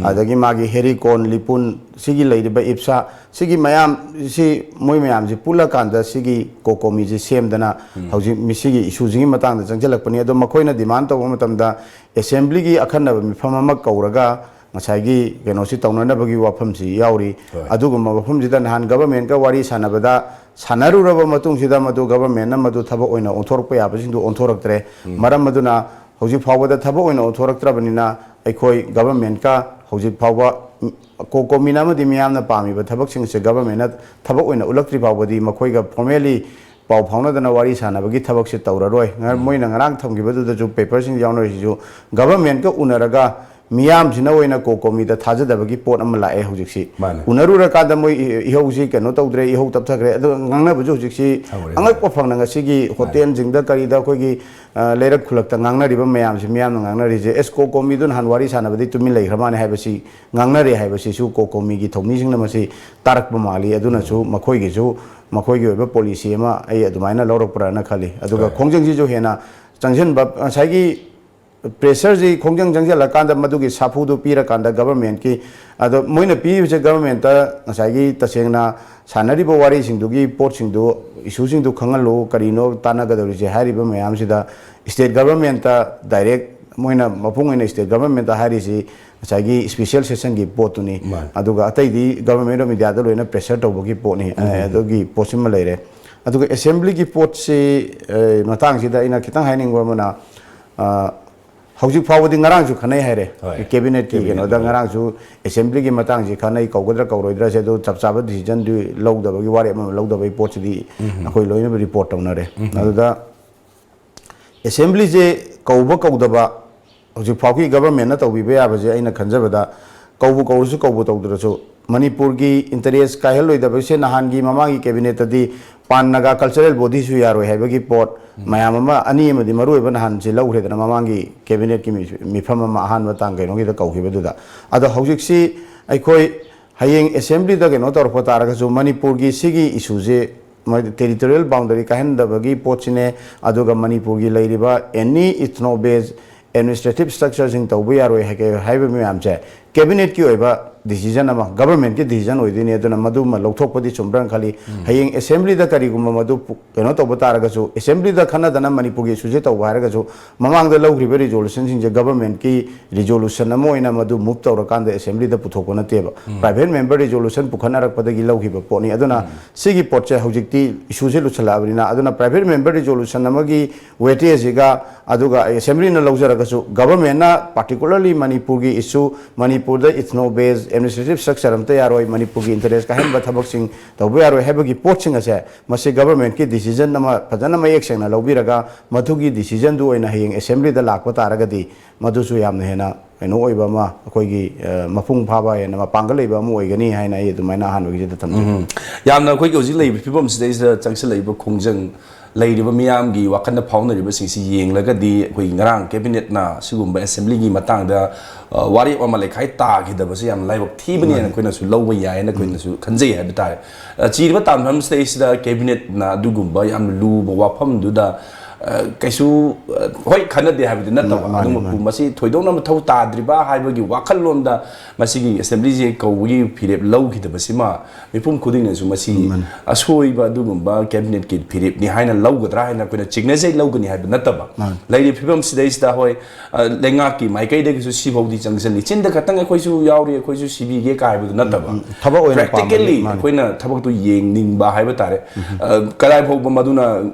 ꯑꯗꯒꯤ ꯃꯥꯒꯤ ꯍꯦꯔꯤꯀꯣꯟ, ꯂꯤꯄꯨꯟ, ꯁꯤꯒꯤ ꯂꯩꯔꯤꯕ IPSA, ꯁꯤꯒꯤ ꯃꯌꯥꯝ, ꯁꯤ ꯃꯣꯏ ꯃꯌꯥꯝꯁꯤ ꯄꯨꯜꯂꯀꯥꯟꯗ ꯁꯤꯒꯤ COCOMI ꯁꯤ ꯁꯦꯝꯗꯅ ꯍꯧꯖꯤꯛ ꯃꯤ-, ꯁꯤꯒꯤ issue ꯁꯤꯒꯤ ꯃꯇꯥꯡꯗ ꯆꯪꯁꯤꯜꯂꯛꯄꯅꯤ꯫ ꯑꯗꯣ ꯃꯈꯣꯏꯅ demand ꯇꯧꯕ ꯃꯇꯝꯗ assembly ꯒꯤ ꯑꯈꯟꯅꯕ ꯃꯤꯐꯝ ꯑꯃ ꯀꯧꯔꯒ ꯉꯁꯥꯏꯒꯤ ꯀꯩꯅꯣꯁꯤ ꯇꯧꯅꯅꯕꯒꯤ ꯋꯥꯐꯝꯁꯤ ꯌꯥꯎꯔꯤ꯫ ꯍꯣꯏ꯫ ꯑꯗꯨꯒꯨꯝꯕ ꯃꯐꯝꯁꯤꯗ ꯅꯍꯥꯟ government ꯀ ꯋꯥꯔꯤ ꯁꯥꯟꯅꯕꯗ, ꯁꯥꯟꯅꯔꯨꯔꯕ ꯃꯇꯨꯡꯁꯤꯗ ꯃꯗꯨ government ꯅ ꯃꯗꯨ ꯊꯕꯛ ꯑꯣꯏꯅ ꯑꯣꯟꯊꯣꯔꯛꯄ ꯌꯥꯕꯁꯤꯡꯗꯨ ꯑꯣꯟꯊꯣꯔꯛꯇ꯭ꯔꯦ꯫ ꯃꯔꯝ ꯑꯗꯨꯅ ꯍꯧꯖꯤꯛ ꯐꯥꯎꯕꯗ ꯊꯕꯛ ꯑꯣꯏꯅ ꯑꯣꯟꯊꯣꯔꯛꯇ꯭ꯔꯕꯅꯤꯅ ꯑꯩꯈꯣꯏ government ꯀ ꯍꯧꯖꯤꯛ ꯐꯥꯎꯕ, ꯎꯝ, COCOMI ꯅ ꯑꯃꯗꯤ ꯃꯤꯌꯥꯝꯅ ꯄꯥꯝꯃꯤꯕ ꯊꯕꯛꯁꯤꯡꯁꯦ government ꯅ ꯊꯕꯛ ꯑꯣꯏꯅ ꯎꯠꯂꯛꯇ꯭ꯔꯤ ꯐꯥꯎꯕꯗꯤ ꯃꯈꯣꯏꯒ formally ꯄꯥꯎ ꯐꯥꯎꯅꯗꯅ ꯋꯥꯔꯤ ꯁꯥꯟꯅꯕꯒꯤ ꯊꯕꯛꯁꯦ ꯇꯧꯔꯔꯣꯏ꯫ ꯉ-, ꯃꯣꯏꯅ ꯉꯔꯥꯡ ꯊꯝꯈꯤꯕꯗꯨꯗꯁꯨ paper ꯁꯤꯡ ꯌꯥꯎꯅꯔꯤꯁꯤꯁꯨ government ꯀ ꯎꯅꯔꯒ ꯃꯤꯌꯥꯝꯁꯤꯅ ꯑꯣꯏꯅ COCOMI ꯗ ꯊꯥꯖꯗꯕꯒꯤ ꯄꯣꯠ ꯑꯃ ꯂꯥꯛꯑꯦ ꯍꯧꯖꯤꯛꯁꯤ꯫ ꯃꯥꯅꯦ꯫ ꯎꯅꯔꯨꯔꯀꯥꯟꯗ ꯃꯣꯏ ꯏ-, ꯏꯍꯧꯁꯤ ꯀꯩꯅꯣ ꯇꯧꯗ꯭ꯔꯦ, ꯏꯍꯧ ꯇꯞꯊꯈ꯭ꯔꯦ꯫ ꯑꯗꯨꯒ ꯉꯥꯡꯅꯕꯁꯨ ꯍꯧꯖꯤꯛꯁꯤ ꯍꯧꯔꯦ, ꯑꯉꯛꯄ ꯐꯪꯅ ꯉꯁꯤꯒꯤ hotel ꯁꯤꯡꯗ ꯀꯔꯤꯗ ꯑꯩꯈꯣꯏꯒꯤ, ꯑ, ꯂꯩꯔꯛ ꯈꯨꯜꯂꯛꯇ ꯉꯥꯡꯅꯔꯤꯕ ꯃꯌꯥꯝꯁꯤ, ꯃꯤꯌꯥꯝꯅ ꯉꯥꯡꯅꯔꯤꯁꯦ, ꯑꯦꯁ, COCOMI ꯗꯨ ꯅꯍꯥꯟ ꯋꯥꯔꯤ ꯁꯥꯟꯅꯕꯗꯤ ꯇꯨꯃꯤꯟ ꯂꯩꯈ꯭ꯔ ꯃꯥꯅꯦ ꯍꯥꯏꯕꯁꯤ ꯉꯥꯡꯅꯔꯦ ꯍꯥꯏꯕꯁꯤꯁꯨ COCOMI ꯒꯤ ꯊꯧꯃꯤꯁꯤꯡꯅ ꯃꯁꯤ ꯇꯥꯔꯛꯄ ꯃꯥꯜꯂꯤ꯫ ꯑꯗꯨꯅꯁꯨ ꯃꯈꯣꯏꯒꯤꯁꯨ ꯃꯈꯣꯏꯒꯤ ꯑꯣꯏꯕ policy ꯑꯃ ꯑꯩ ꯑꯗꯨꯃꯥꯏꯅ ꯂꯧꯔꯛꯄ꯭ꯔꯥꯅ ꯈꯜꯂꯤ꯫ ꯑꯗꯨꯒ ꯍꯣꯏ꯫ ꯈꯣꯡꯖꯪꯁꯤꯁꯨ ꯍꯦꯟꯅ ꯆꯪꯁꯤꯟꯕ, ꯉꯁꯥꯏꯒꯤ ꯄ꯭ꯔꯦꯁꯔꯁꯤ ꯈꯣꯡꯖꯪ ꯆꯪꯁꯤꯜꯂꯀꯥꯟꯗ ꯃꯗꯨꯒꯤ ꯁꯥꯐꯨꯗꯨ ꯄꯤꯔꯀꯥꯟꯗ ꯒꯕꯔꯃꯦꯟꯠꯀꯤ, ꯑꯗꯣ ꯃꯣꯏꯅ ꯄꯤꯔꯤꯕꯁꯦ ꯒꯕꯔꯃꯦꯟꯠꯇ ꯉꯁꯥꯏꯒꯤ ꯇꯁꯦꯡꯅ ꯁꯥꯟꯅꯔꯤꯕ ꯋꯥꯔꯤꯁꯤꯡꯗꯨꯒꯤ ꯄꯣꯠꯁꯤꯡꯗꯨ, ꯏꯁꯨꯁꯤꯡꯗꯨ ꯈꯪꯍꯜꯂꯨ, ꯀꯔꯤꯅꯣ ꯇꯥꯟꯅꯒꯗꯧꯔꯤꯁꯦ ꯍꯥꯏꯔꯤꯕ ꯃꯌꯥꯝꯁꯤꯗ ꯁ꯭ꯇꯦꯠ ꯒꯕꯔꯃꯦꯟꯠꯇ ꯗꯥꯏꯔꯦꯛ ꯃꯣꯏꯅ ꯃꯄꯨꯡ ꯑꯣꯏꯅ ꯁ꯭ꯇꯦꯠ ꯒꯕꯔꯃꯦꯟꯠꯇ ꯍꯥꯏꯔꯤꯁꯤ ꯉꯁꯥꯏꯒꯤ ꯁ꯭ꯄꯦꯁꯦꯜ ꯁꯦꯁꯟꯒꯤ ꯄꯣꯠꯇꯨꯅꯤ꯫ ꯃꯥꯅꯤ꯫ ꯑꯗꯨꯒ ꯑꯇꯩꯗꯤ ꯒꯕꯔꯃꯦꯟꯠ ꯑꯣꯐ ꯏꯟꯗꯤꯌꯥꯗ ꯂꯣꯏꯅ ꯄ꯭ꯔꯦꯁꯔ ꯇꯧꯕꯒꯤ ꯄꯣꯠꯅꯤ꯫ ꯎꯝ꯫ ꯑꯗꯨꯒꯤ ꯄꯣꯠꯁꯤꯃ ꯂꯩꯔꯦ꯫ ꯑꯗꯨꯒ ꯑꯦꯁꯦꯝꯕ꯭ꯂꯤꯒꯤ ꯄꯣꯠꯁꯤ, ꯑ, ꯃꯇꯥꯡꯁꯤꯗ ꯑꯩꯅ ꯈꯤꯇꯪ ꯍꯥꯏꯅꯤꯡꯕ ꯑꯃꯅ, ꯑ, ꯍꯧꯖꯤꯛ ꯐꯥꯎꯕꯗꯤ ꯉꯔꯥꯡꯁꯨ ꯈꯟꯅꯩ ꯍꯥꯏꯔꯦ꯫ ꯍꯣꯏ꯫ ꯀꯦꯕꯤꯅꯦꯠꯀꯤ ꯀꯦꯕꯤꯅꯦꯠ ꯀꯩꯅꯣꯗ ꯍꯣꯏ꯫ ꯉꯔꯥꯡꯁꯨ ꯑꯦꯁꯦꯝꯕ꯭ꯂꯤꯒꯤ ꯃꯇꯥꯡꯁꯤ ꯈꯟꯅꯩ, ꯀꯧꯒꯗ꯭ꯔꯥ ꯀꯧꯔꯣꯏꯗ꯭ꯔꯥꯁꯦ, ꯑꯗꯨ ꯆꯞ ꯆꯥꯕ ꯗꯤꯁꯤꯖꯟꯗꯤ ꯂꯧꯗꯕꯒꯤ, ꯋꯥꯔꯦꯞ ꯑꯃ ꯂꯧꯗꯕꯒꯤ ꯄꯣꯠꯁꯤꯗꯤ ꯎꯝ꯫ ꯑꯩꯈꯣꯏ ꯂꯣꯏꯅ ꯔꯤꯄꯣꯔꯠ ꯇꯧꯅꯔꯦ꯫ ꯎꯝ꯫ ꯑꯗꯨꯗ ꯑꯦꯁꯦꯝꯕ꯭ꯂꯤꯁꯦ ꯀꯧꯕ ꯀꯧꯗꯕ ꯍꯧꯖꯤꯛ ꯐꯥꯎꯒꯤ ꯒꯕꯔꯃꯦꯟꯠꯅ ꯇꯧꯕꯤꯕ ꯌꯥꯕꯁꯦ ꯑꯩꯅ ꯈꯟꯖꯕꯗ ꯀꯧꯕꯨ ꯀꯧꯔꯁꯨ ꯀꯧꯕꯨ ꯇꯧꯗ꯭ꯔꯁꯨ ꯃꯅꯤꯄꯨꯔꯒꯤ ꯏꯟꯇꯔꯦꯁ ꯀꯥꯏꯍꯜꯂꯣꯏꯗꯕꯁꯦ ꯅꯍꯥꯟꯒꯤ ꯃꯃꯥꯡꯒꯤ ꯀꯦꯕꯤꯅꯦꯠꯇꯗꯤ ꯄꯥꯟ ꯅꯥꯒꯥ ꯀꯜꯆꯔꯦꯜ ꯕꯣꯗꯤꯁꯨ ꯌꯥꯔꯣꯏ ꯍꯥꯏꯕꯒꯤ ꯄꯣꯠ ꯎꯝ꯫ ꯃꯌꯥꯝ ꯑꯃ, ꯑꯅꯤ ꯑꯃꯗꯤ ꯃꯔꯨ ꯑꯣꯏꯕ ꯅꯍꯥꯟꯁꯦ ꯂꯧꯈ꯭ꯔꯦꯗꯅ ꯃꯃꯥꯡꯒꯤ ꯀꯦꯕꯤꯅꯦꯠꯀꯤ ꯃꯤ-, ꯃꯤꯐꯝ ꯑꯃ ꯑꯍꯥꯟꯕ ꯇꯥꯡ ꯀꯩꯅꯣꯒꯤꯗ ꯀꯧꯈꯤꯕꯗꯨꯗ꯫ ꯑꯗꯣ ꯍꯧꯖꯤꯛꯁꯤ ꯑꯩꯈꯣꯏ ꯍꯌꯦꯡ ꯑꯦꯁꯦꯝꯕ꯭ꯂꯤꯗ ꯀꯩꯅꯣ ꯇꯧꯔꯛꯄ ꯇꯥꯔꯒꯁꯨ ꯃꯅꯤꯄꯨꯔꯒꯤ ꯁꯤꯒꯤ ꯏꯁꯨꯁꯦ ꯃꯣꯏ ꯇꯦꯔꯤꯇꯣꯔꯤꯌꯦꯜ ꯕꯥꯎꯟꯗꯔꯤ ꯀꯥꯏꯍꯟꯗꯕꯒꯤ ꯄꯣꯠꯁꯤꯅꯦ, ꯑꯗꯨꯒ ꯃꯅꯤꯄꯨꯔꯒꯤ ꯂꯩꯔꯤꯕ ꯑꯦꯅꯤ ꯏꯊꯅꯣ ꯕꯦꯁ ꯑꯦꯗꯃꯤꯅꯤꯁꯇ꯭ꯔꯦꯇꯤꯚ ꯁ꯭ꯇ꯭ꯔꯛꯆꯔꯁꯤꯡ ꯇꯧꯕ ꯌꯥꯔꯣꯏ ꯍꯥꯏ-, ꯍꯥꯏꯕ ꯃꯌꯥꯝꯁꯦ ꯀꯦꯕꯤꯅꯦꯠꯀꯤ ꯑꯣꯏꯕ ꯗꯤꯁꯤꯖꯟ ꯑꯃ, ꯒꯕꯔꯃꯦꯟꯠꯀꯤ ꯗꯤꯁꯤꯖꯟ ꯑꯣꯏꯗꯣꯏꯅꯤ꯫ ꯑꯗꯨꯅ ꯃꯗꯨꯃ ꯂꯧꯊꯣꯛꯄꯗꯤ ꯆꯨꯝꯕ꯭ꯔꯥꯅ ꯈꯜꯂꯤ꯫ ꯎꯝ꯫ ꯍꯌꯦꯡ ꯑꯦꯁꯦꯝꯕ꯭ꯂꯤꯗ ꯀꯔꯤꯒꯨꯝꯕ ꯃꯗꯨ ꯄꯨ-, ꯀꯩꯅꯣ ꯇꯧꯕ ꯇꯥꯔꯒꯁꯨ, ꯑꯦꯁꯦꯝꯕ꯭ꯂꯤꯗ ꯈꯟꯅꯗꯅ ꯃꯅꯤꯄꯨꯔꯒꯤ ꯏꯁꯨꯁꯦ ꯇꯧꯕ ꯍꯥꯏꯔꯒꯁꯨ, ꯃꯃꯥꯡꯗ ꯂꯧꯈ꯭ꯔꯤꯕ ꯔꯤꯖꯣꯂꯨꯁꯟꯁꯤꯡꯁꯦ ꯒꯕꯔꯃꯦꯟꯠꯀꯤ ꯔꯤꯖꯣꯂꯨꯁꯟ ꯑꯃ ꯑꯣꯏꯅ ꯃꯗꯨ ꯃꯨꯚ ꯇꯧꯔꯀꯥꯟꯗ ꯑꯦꯁꯦꯝꯕ꯭ꯂꯤꯗ ꯄꯨꯊꯣꯛꯄ ꯅꯠꯇꯦꯕ꯫ ꯎꯝ꯫ ꯄ꯭ꯔꯥꯏꯚꯦꯠ ꯃꯦꯝꯕꯔ ꯔꯤꯖꯣꯂꯨꯁꯟ ꯄꯨꯈꯠꯅꯔꯛꯄꯗꯒꯤ ꯂꯧꯈꯤꯕ ꯄꯣꯠꯅꯤ꯫ ꯑꯗꯨꯅ ꯎꯝ꯫ ꯁꯤꯒꯤ ꯄꯣꯠꯁꯦ ꯍꯧꯖꯤꯛꯇꯤ ꯏꯁꯨꯁꯦ ꯂꯨꯁꯜꯂꯛꯑꯕꯅꯤꯅ, ꯑꯗꯨꯅ ꯄ꯭ꯔꯥꯏꯚꯦꯠ ꯃꯦꯝꯕꯔ ꯔꯤꯖꯣꯂꯨꯁꯟ ꯑꯃꯒꯤ ꯋꯦꯇꯦꯖꯁꯤꯒ, ꯑꯗꯨꯒ ꯑꯦꯁꯦꯝꯕ꯭ꯂꯤꯅ ꯂꯧꯖꯔꯒꯁꯨ, ꯒꯕꯔꯃꯦꯟꯠꯅ ꯄꯥꯔꯇꯤꯀꯨꯂꯔꯂꯤ ꯃꯅꯤꯄꯨꯔꯒꯤ ꯏꯁꯨ, ꯃꯅꯤꯄꯨꯔꯗ ꯏꯊꯅꯣ ꯕꯦꯁ ꯑꯦꯗꯃꯤꯅꯤꯁꯇ꯭ꯔꯦꯇꯤꯚ ꯁ꯭ꯇ꯭ꯔꯛꯆꯔ ꯑꯝꯇ ꯌꯥꯔꯣꯏ, ꯃꯅꯤꯄꯨꯔꯒꯤ ꯏꯟꯇꯔꯦꯁ ꯀꯥꯏꯍꯟꯕ ꯊꯕꯛꯁꯤꯡ ꯇꯧꯕ ꯌꯥꯔꯣꯏ ꯍꯥꯏꯕꯒꯤ ꯄꯣꯠꯁꯤꯡ ꯑꯁꯦ, ꯃꯁꯤ ꯒꯕꯔꯃꯦꯟꯠꯀꯤ ꯗꯤꯁꯤꯖꯟ ꯑꯃ ꯐꯖꯅ ꯃꯌꯦꯛ ꯁꯦꯡꯅ ꯂꯧꯕꯤꯔꯒ, ꯃꯗꯨꯒꯤ ꯗꯤꯁꯤꯖꯟꯗꯨ ꯑꯣꯏꯅ ꯍꯌꯦꯡ ꯑꯦꯁꯦꯝꯕ꯭ꯂꯤꯗ ꯂꯥꯛꯄ ꯇꯥꯔꯒꯗꯤ, ꯃꯗꯨꯁꯨ ꯌꯥꯝꯅ ꯍꯦꯟꯅ ꯀꯩꯅꯣ ꯑꯣꯏꯕ ꯑꯃ, ꯑꯩꯈꯣꯏꯒꯤ, ꯑ, ꯃꯄꯨꯡ ꯐꯥꯕ, ꯍꯦꯟꯅ ꯃꯄꯥꯡꯒꯜ ꯂꯩꯕ ꯑꯃ ꯑꯣꯏꯒꯅꯤ ꯍꯥꯏꯅ ꯑꯩ ꯑꯗꯨꯃꯥꯏꯅ ꯑꯍꯥꯟꯕꯒꯤꯁꯤꯗ ꯊꯝꯖꯒꯦ꯫ ꯎꯝ꯫ ꯌꯥꯝꯅ ꯑꯩꯈꯣꯏꯒꯤ ꯍꯧꯖꯤꯛ ꯂꯩꯔꯤꯕ ꯐꯤꯕꯝꯁꯤꯗꯩꯁꯤꯗ ꯆꯪꯁꯤꯜꯂꯛꯏꯕ ꯈꯣꯡꯖꯪ, ꯂꯩꯔꯤꯕ ꯃꯤꯌꯥꯝꯒꯤ ꯋꯥꯈꯜꯗ ꯐꯥꯎꯅꯔꯤꯕꯁꯤꯡꯁꯤ ꯌꯦꯡꯂꯒꯗꯤ, ꯑꯩꯈꯣꯏꯒꯤ ꯉꯔꯥꯡ ꯀꯦꯕꯤꯅꯦꯠꯅ ꯁꯤꯒꯨꯝꯕ ꯑꯦꯁꯦꯝꯕ꯭ꯂꯤꯒꯤ ꯃꯇꯥꯡꯗ, ꯑ, ꯋꯥꯔꯦꯞ ꯑꯃ ꯂꯩꯈꯥꯏ ꯇꯥꯈꯤꯗꯕꯁꯤ ꯌꯥꯝ ꯂꯥꯏꯕꯛ ꯊꯤꯕꯅꯦꯅ ꯃꯥꯅꯤ꯫ ꯑꯩꯈꯣꯏꯅꯁꯨ ꯂꯧꯕ ꯌꯥꯏꯌꯦꯅ ꯎꯝ꯫ ꯑꯩꯈꯣꯏꯅꯁꯨ ꯈꯟꯖꯩ ꯍꯥꯏꯕ ꯇꯥꯔꯦ꯫ ꯑ, ꯆꯤꯔꯤꯕ ꯇꯥꯟꯐꯝꯁꯤꯗꯩꯁꯤꯗ ꯀꯦꯕꯤꯅꯦꯠꯅ ꯑꯗꯨꯒꯨꯝꯕ ꯌꯥꯝꯅ ꯂꯨꯕ ꯋꯥꯐꯝꯗꯨꯗ ꯑ, ꯀꯩꯁꯨ, ꯑ, ꯍꯣꯏ, ꯈꯟꯅꯗꯦ ꯍꯥꯏꯕꯗꯤ ꯅꯠꯇꯕ, ꯃꯥꯅꯤ, ꯑꯗꯨꯝ ꯃꯥꯅꯤ꯫ ꯃꯁꯤ ꯊꯣꯏꯗꯣꯛꯅ ꯃꯊꯧ ꯇꯥꯗ꯭ꯔꯤꯕ ꯍꯥꯏꯕꯒꯤ ꯋꯥꯈꯜꯂꯣꯟꯗ ꯃꯁꯤꯒꯤ ꯑꯦꯁꯦꯝꯕ꯭ꯂꯤꯁꯦ ꯀꯧꯕꯒꯤ ꯐꯤꯔꯦꯞ ꯂꯧꯈꯤꯗꯕꯁꯤꯃ ꯃꯤꯄꯨꯝ ꯈꯨꯗꯤꯡꯅꯁꯨ ꯃꯁꯤ ꯃꯥꯅꯤ꯫ ꯑꯁꯣꯏꯕ ꯑꯗꯨꯒꯨꯝꯕ ꯀꯦꯕꯤꯅꯦꯠꯀꯤ ꯐꯤꯔꯦꯞꯅꯤ ꯍꯥꯏꯅ ꯂꯧꯒꯗ꯭ꯔꯥ ꯍꯥꯏꯅ ꯑꯩꯈꯣꯏꯅ ꯆꯤꯡꯅꯖꯩ, ꯂꯧꯒꯅꯤ ꯍꯥꯏꯕ ꯅꯠꯇꯕ꯫ ꯃꯥꯅꯤ꯫ ꯂꯩꯔꯤꯕ ꯐꯤꯕꯝꯁꯤꯗꯩꯁꯤꯗ, ꯍꯣꯏ, ꯑ, ꯂꯩꯉꯥꯛꯀꯤ ꯃꯥꯏꯀꯩꯗꯒꯤꯁꯨ ꯁꯤꯐꯥꯎꯗꯤ ꯆꯪꯁꯤꯜꯂꯤ꯫ ꯆꯤꯟꯗ ꯈꯛꯇꯪ ꯑꯩꯈꯣꯏꯁꯨ ꯌꯥꯎꯔꯤ, ꯑꯩꯈꯣꯏꯁꯨ ꯁꯤꯕꯤꯒꯦ ꯀꯥꯏꯕꯗꯨ ꯅꯠꯇꯕ꯫ ꯎꯝ, ꯎꯝ꯫ ꯊꯕꯛ ꯑꯣꯏꯅ ꯄꯥꯝꯕꯒꯤ, practically ꯃꯥꯅꯤ꯫ ꯑꯩꯈꯣꯏꯅ ꯊꯕꯛꯇꯨ ꯌꯦꯡꯅꯤꯡꯕ ꯍꯥꯏꯕ ꯇꯥꯔꯦ꯫ ꯎꯝ꯫ ꯑ, ꯀꯗꯥꯏ ꯐꯥꯎꯕ ꯃꯗꯨꯅ,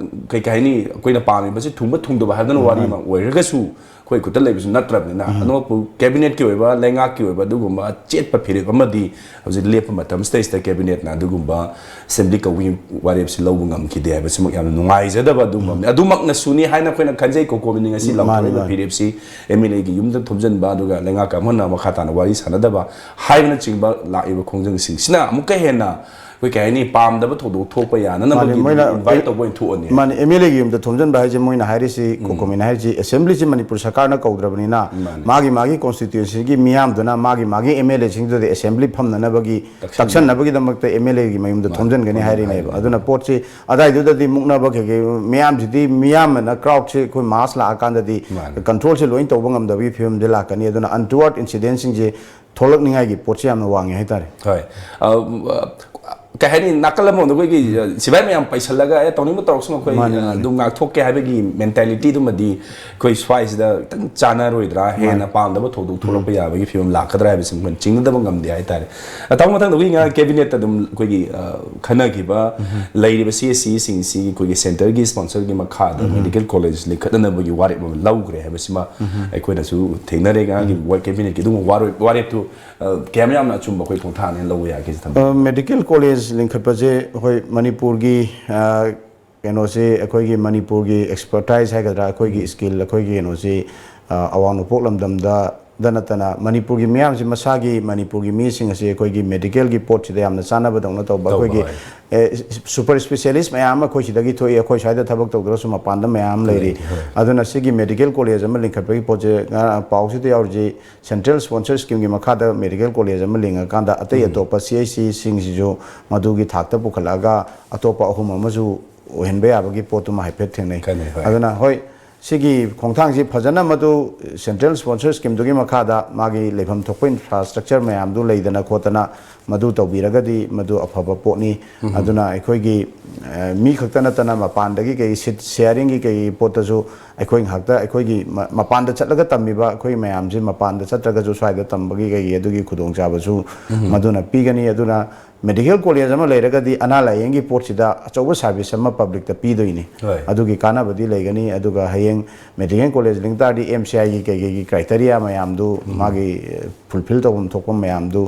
ꯀꯩ, ꯀꯩ ꯍꯥꯏꯅꯤ, ꯑꯩꯈꯣꯏꯅ ꯄꯥꯝꯃꯤꯕꯁꯤ ꯊꯨꯡꯕ ꯊꯨꯡꯗꯕ ꯍꯥꯏꯕꯗꯨꯅ ꯎꯝ, ꯋꯥꯔꯤ ꯃꯥꯅꯤ꯫ ꯑꯃ ꯑꯣꯏꯔꯒꯁꯨ, ꯑꯩꯈꯣꯏ ꯈꯨꯠꯇ ꯂꯩꯕꯁꯨ ꯅꯠꯇ꯭ꯔꯕꯅꯤꯅ, ꯎꯝ꯫ ꯑꯅꯣꯛꯄ ꯀꯦꯕꯤꯅꯦꯠꯀꯤ ꯑꯣꯏꯕ, ꯂꯩꯉꯥꯛꯀꯤ ꯑꯣꯏꯕ ꯑꯗꯨꯒꯨꯝꯕ ꯑꯆꯦꯠꯄ ꯐꯤꯔꯦꯞ ꯑꯃꯗꯤ ꯍꯧꯖꯤꯛ ꯂꯦꯞꯄ ꯃꯇꯝꯁꯤꯗꯩꯁꯤꯗ ꯀꯦꯕꯤꯅꯦꯠꯅ ꯑꯗꯨꯒꯨꯝꯕ ꯑꯦꯁꯦꯝꯕ꯭ꯂꯤ ꯀꯧꯕꯒꯤ ꯋꯥꯔꯦꯞꯁꯤ ꯂꯧꯕ ꯉꯝꯈꯤꯗꯦ ꯍꯥꯏꯕꯁꯤꯃꯛ ꯌꯥꯝꯅ ꯅꯨꯡꯉꯥꯏꯖꯗꯕ ꯑꯗꯨꯒꯨꯝꯕ ꯑꯃꯅꯤ꯫ ꯑꯗꯨꯃꯛꯅꯁꯨꯅꯤ ꯍꯥꯏꯅ ꯑꯩꯈꯣꯏꯅ ꯈꯟꯖꯩ꯫ ꯀꯣꯀꯣꯃꯤꯅ ꯉꯁꯤ ꯎꯝ, ꯃꯥꯅꯤ, ꯂꯥꯎꯊꯣꯔꯛꯏꯕ ꯃꯥꯅꯤ꯫ ꯐꯤꯔꯦꯞꯁꯤ ꯑꯦꯝ ꯑꯦꯜ ꯑꯦꯒꯤ ꯌꯨꯝꯗ ꯊꯣꯝꯖꯤꯟꯕ ꯑꯗꯨꯒ ꯂꯩꯉꯥꯛꯀ ꯑꯃꯅ ꯃꯈꯥ ꯇꯥꯅ ꯋꯥꯔꯤ ꯁꯥꯟꯅꯗꯕ ꯍꯥꯏꯕꯅꯆꯤꯡꯕ ꯂꯥꯛꯏꯕ ꯈꯣꯡꯖꯪꯁꯤꯡꯁꯤꯅ ꯑꯃꯨꯛꯀ ꯍꯦꯟꯅ ꯑꯩꯈꯣꯏ, ꯀꯩ ꯍꯥꯏꯅꯤ, ꯄꯥꯝꯗꯕ ꯊꯧꯗꯣꯛ ꯊꯣꯛꯄ ꯌꯥꯅꯅꯕꯒꯤ ꯃꯥꯅꯤ, ꯃꯣꯏꯅ invite ꯇꯧꯕ ꯑꯣꯏꯅ ꯊꯣꯛꯑꯅꯤ꯫ ꯃꯥꯅꯤ, ꯑꯦꯝ ꯑꯦꯜ ꯑꯦꯒꯤ ꯌꯨꯝꯗ ꯊꯣꯝꯖꯤꯟꯕ ꯍꯥꯏꯁꯦ, ꯃꯣꯏꯅ ꯍꯥꯏꯔꯤꯁꯤ, ꯎꯝ꯫ ꯀꯣꯀꯣꯃꯤꯅ ꯍꯥꯏꯔꯤꯁꯤ, ꯑꯦꯁꯦꯝꯕ꯭ꯂꯤꯁꯤ ꯃꯅꯤꯄꯨꯔ ꯁꯔꯀꯥꯔꯅ ꯀꯧꯗ꯭ꯔꯕꯅꯤꯅ, ꯃꯥꯅꯤ꯫ ꯃꯥꯒꯤ, ꯃꯥꯒꯤ constituencyꯒꯤ ꯃꯤꯌꯥꯝꯗꯨꯅ ꯃꯥꯒꯤ, ꯃꯥꯒꯤ ꯑꯦꯝ ꯑꯦꯜ ꯑꯦꯁꯤꯡꯗꯨꯗ ꯑꯦꯁꯦꯝꯕ꯭ꯂꯤ ꯐꯝꯅꯅꯕꯒꯤ, ꯇꯛꯁꯟꯅꯕ꯫ ꯇꯛꯁꯟꯅꯕꯒꯤꯗꯃꯛꯇ ꯑꯦꯝ ꯑꯦꯜ ꯑꯦꯒꯤ ꯃꯌꯨꯝꯗ ꯃꯥꯅꯤ꯫ ꯊꯣꯝꯖꯤꯟꯒꯅꯤ ꯃꯥꯅꯤ, ꯍꯥꯏꯔꯤꯅꯦꯕ꯫ ꯍꯥꯏꯔꯤꯅꯦꯕ꯫ ꯑꯗꯨꯅ ꯄꯣꯠꯁꯤ ꯑꯗꯥꯏꯗꯨꯗꯗꯤ ꯃꯨꯛꯅꯕ ꯀꯩꯀꯩ ꯃꯌꯥꯝꯁꯤꯗꯤ, ꯃꯤꯌꯥꯝꯅ, crowdꯁꯦ ꯑꯩꯈꯣꯏ mass ꯂꯥꯛꯑꯀꯥꯟꯗꯗꯤ ꯃꯥꯅꯤ꯫ controlꯁꯦ ꯂꯣꯏ ꯇꯧꯕ ꯉꯝꯗꯕꯒꯤ ꯐꯤꯕꯝꯗꯤ ꯂꯥꯛꯀꯅꯤ꯫ ꯑꯗꯨꯅ untoward incidentꯁꯤꯡꯁꯦ ꯊꯣꯛꯂꯛꯅꯤꯡꯉꯥꯏꯒꯤ ꯄꯣꯠꯁꯦ ꯌꯥꯝꯅ ꯋꯥꯡꯉꯦ ꯍꯥꯏꯇꯥꯔꯦ꯫ ꯍꯣꯏ꯫ ꯑ, ꯑ, ꯀꯩ ꯍꯥꯏꯅꯤ, ꯅꯥꯀꯜ ꯑꯃꯔꯣꯝꯗ ꯑꯩꯈꯣꯏꯒꯤ, ꯑ, ꯁꯤꯐꯥꯏ ꯃꯌꯥꯝ ꯄꯩꯁꯜꯂꯒ, "ꯑꯦ, ꯇꯧꯅꯤꯡꯕ ꯇꯧꯔꯛꯁꯅꯨ, ꯑꯩꯈꯣꯏ, ꯃꯥꯅꯤ, ꯑ, ꯃꯥꯅꯤ꯫ ꯑꯗꯨꯝ ꯉꯥꯛꯊꯣꯛꯀꯦ" ꯍꯥꯏꯕꯒꯤ mentalityꯗꯨꯃꯗꯤ ꯑꯩꯈꯣꯏ ꯁ꯭ꯋꯥꯏꯁꯤꯗ ꯈꯤꯇꯪ ꯆꯥꯟꯅꯔꯣꯏꯗ꯭ꯔꯥ, ꯍꯦꯟꯅ ꯃꯥꯅꯤ꯫ ꯄꯥꯝꯗꯕ ꯊꯧꯗꯣꯛ ꯎꯝ꯫ ꯊꯣꯛꯂꯛꯄ ꯌꯥꯕꯒꯤ ꯐꯤꯕꯝ ꯂꯥꯛꯀꯗ꯭ꯔꯥ ꯍꯥꯏꯕꯁꯤ ꯑꯩꯈꯣꯏꯅ ꯆꯤꯡꯅꯗꯕ ꯉꯝꯗꯦ ꯍꯥꯏꯇꯥꯔꯦ꯫ ꯑ, ꯇꯥꯃꯣ, ꯃꯊꯪꯗ ꯑꯩꯈꯣꯏ ꯉꯥ-, ꯀꯦꯕꯤꯅꯦꯠꯇ ꯑꯗꯨꯝ ꯑꯩꯈꯣꯏꯒꯤ, ꯑ, ꯈꯟꯅꯈꯤꯕ ꯎꯝ꯫ ꯂꯩꯔꯤꯕ ꯁꯤ ꯑꯦꯁ ꯁꯤꯁꯤꯡꯁꯤ ꯑꯩꯈꯣꯏꯒꯤ centreꯒꯤ sponsorꯒꯤ ꯃꯈꯥꯗ ꯎꯝ꯫ medical college ꯂꯤꯡꯈꯠꯅꯅꯕꯒꯤ ꯋꯥꯔꯦꯞ ꯑꯃ ꯂꯧꯈ꯭ꯔꯦ ꯍꯥꯏꯕꯁꯤꯃ ꯎꯝ꯫ ꯑꯩꯈꯣꯏꯅꯁꯨ ꯊꯦꯡꯅꯔꯦ꯫ ꯉꯔꯥꯡꯒꯤ ꯎꯝ꯫ ꯋꯥ-, ꯀꯦꯕꯤꯅꯦꯠꯀꯤ ꯑꯗꯨꯒꯨꯝꯕ ꯋꯥꯔꯣꯏ-, ꯋꯥꯔꯦꯞꯇꯨ ꯑ, ꯀꯌꯥꯝ ꯌꯥꯝꯅ ꯑꯆꯨꯝꯕ ꯑꯩꯈꯣꯏ ꯈꯣꯡꯊꯥꯡꯅꯦꯅ ꯂꯧꯕ ꯌꯥꯒꯦ ꯁꯤ ꯊꯝꯕꯤꯌꯨ꯫ ꯑ, medical college ꯂꯤꯡꯈꯠꯄꯁꯦ ꯑꯩꯈꯣꯏ ꯃꯅꯤꯄꯨꯔꯒꯤ, ꯑ, ꯀꯩꯅꯣꯁꯦ, ꯑꯩꯈꯣꯏꯒꯤ ꯃꯅꯤꯄꯨꯔꯒꯤ expertise ꯍꯥꯏꯒꯗ꯭ꯔꯥ, ꯑꯩꯈꯣꯏꯒꯤ ꯎꯝ꯫ skill, ꯑꯩꯈꯣꯏꯒꯤ ꯀꯩꯅꯣꯁꯤ, ꯑ, ꯑꯋꯥꯡ ꯅꯣꯡꯄꯣꯛ ꯂꯝꯗꯝꯗ ꯗ ꯅꯠꯇꯅ ꯃꯅꯤꯄꯨꯔꯒꯤ ꯃꯤꯌꯥꯝꯁꯤ, ꯃꯁꯥꯒꯤ ꯃꯅꯤꯄꯨꯔꯒꯤ ꯃꯤꯁꯤꯡ ꯑꯁꯤ ꯑꯩꯈꯣꯏꯒꯤ medicalꯒꯤ ꯄꯣꯠꯁꯤꯗ ꯌꯥꯝꯅ ꯆꯥꯟꯅꯕꯗꯧꯅ ꯇꯧꯕ, ꯇꯧꯕ, ꯑꯩꯈꯣꯏꯒꯤ, ꯍꯣꯏ꯫ ꯑꯦ, super specialist ꯃꯌꯥꯝ ꯑꯃ ꯑꯩꯈꯣꯏ ꯁꯤꯗꯒꯤ ꯊꯣꯛꯏ, ꯑꯩꯈꯣꯏ ꯁ꯭ꯋꯥꯏꯗ ꯊꯕꯛ ꯇꯧꯗ꯭ꯔꯁꯨ ꯃꯄꯥꯟꯗ ꯃꯌꯥꯝ ꯑꯃ ꯂꯩꯔꯤ꯫ ꯂꯩꯔꯤ, ꯍꯣꯏ꯫ ꯑꯗꯨꯅ ꯁꯤꯒꯤ medical college ꯑꯃ ꯂꯤꯡꯈꯠꯄꯒꯤ ꯄꯣꯠꯁꯦ, ꯉꯔꯥꯡ ꯄꯥꯎꯁꯤꯗ ꯌꯥꯎꯔꯤꯁꯤ, central sponsor schemeꯒꯤ ꯃꯈꯥꯗ medical college ꯑꯃ ꯂꯤꯡꯉꯀꯥꯟꯗ ꯑꯇꯩ ꯎꯝ꯫ ꯑꯇꯣꯞꯄ C H Cꯁꯤꯡꯁꯤꯁꯨ ꯃꯗꯨꯒꯤ ꯊꯥꯛꯇ ꯄꯨꯈꯠꯂꯛꯑꯒ ꯑꯇꯣꯞꯄ ꯑꯍꯨꯝ ꯑꯃꯁꯨ ꯑꯣꯏꯍꯟꯕ ꯌꯥꯕꯒꯤ ꯄꯣꯠꯇꯨꯃ ꯍꯥꯏꯐꯦꯠ ꯊꯦꯡꯅꯩ꯫ ꯈꯟꯅꯩ, ꯍꯣꯏ꯫ ꯑꯗꯨꯅ ꯍꯣꯏ, ꯁꯤꯒꯤ ꯈꯣꯡꯊꯥꯡꯁꯤ ꯐꯖꯅ ꯃꯗꯨ central sponsor scheme ꯗꯨꯒꯤ ꯃꯈꯥꯗ ꯃꯥꯒꯤ ꯂꯩꯐꯝ ꯊꯣꯛꯄ infrastructure ꯃꯌꯥꯝꯗꯨ ꯂꯩꯗꯅ ꯈꯣꯠꯇꯅ ꯃꯗꯨ ꯇꯧꯕꯤꯔꯒꯗꯤ ꯃꯗꯨ ꯑꯐꯕ ꯄꯣꯠꯅꯤ꯫ ꯑꯗꯨꯅ ꯑꯩꯈꯣꯏꯒꯤ, ꯑ, ꯃꯤ ꯈꯛꯇ ꯅꯠꯇꯅ ꯃꯄꯥꯟꯗꯒꯤ ꯀꯩ seat sharing ꯒꯤ ꯀꯩ ꯄꯣꯠꯇꯁꯨ ꯑꯩꯈꯣꯏ ꯉꯥꯏꯍꯥꯛꯇ ꯑꯩꯈꯣꯏꯒꯤ ꯃ-, ꯃꯄꯥꯟꯗ ꯆꯠꯂꯒ ꯇꯝꯃꯤꯕ ꯑꯩꯈꯣꯏ ꯃꯌꯥꯝꯁꯤ ꯃꯄꯥꯟꯗ ꯆꯠꯇ꯭ꯔꯒꯁꯨ ꯁ꯭ꯋꯥꯏꯗ ꯇꯝꯕꯒꯤ ꯀꯩꯒꯤ ꯑꯗꯨꯒꯤ ꯈꯨꯗꯣꯡꯆꯥꯕꯁꯨ ꯃꯗꯨꯅ ꯄꯤꯒꯅꯤ꯫ ꯑꯗꯨꯅ medical college ꯑꯃ ꯂꯩꯔꯒꯗꯤ ꯑꯅꯥ ꯂꯥꯏꯌꯦꯡꯒꯤ ꯄꯣꯠꯁꯤꯗ ꯑꯆꯧꯕ service ꯑꯃ public ꯇ ꯄꯤꯗꯣꯏꯅꯤ꯫ ꯍꯣꯏ꯫ ꯑꯗꯨꯒꯤ ꯀꯥꯟꯅꯕꯗꯤ ꯂꯩꯒꯅꯤ꯫ ꯑꯗꯨꯒ ꯍꯌꯦꯡ medical college ꯂꯤꯡ ꯇꯥꯔꯗꯤ M C I ꯒꯤ ꯀꯩꯀꯩꯒꯤ criteria ꯃꯌꯥꯝꯗꯨ ꯃꯥꯒꯤ fulfill ꯇꯧꯐꯝ ꯊꯣꯛꯄ ꯃꯌꯥꯝꯗꯨ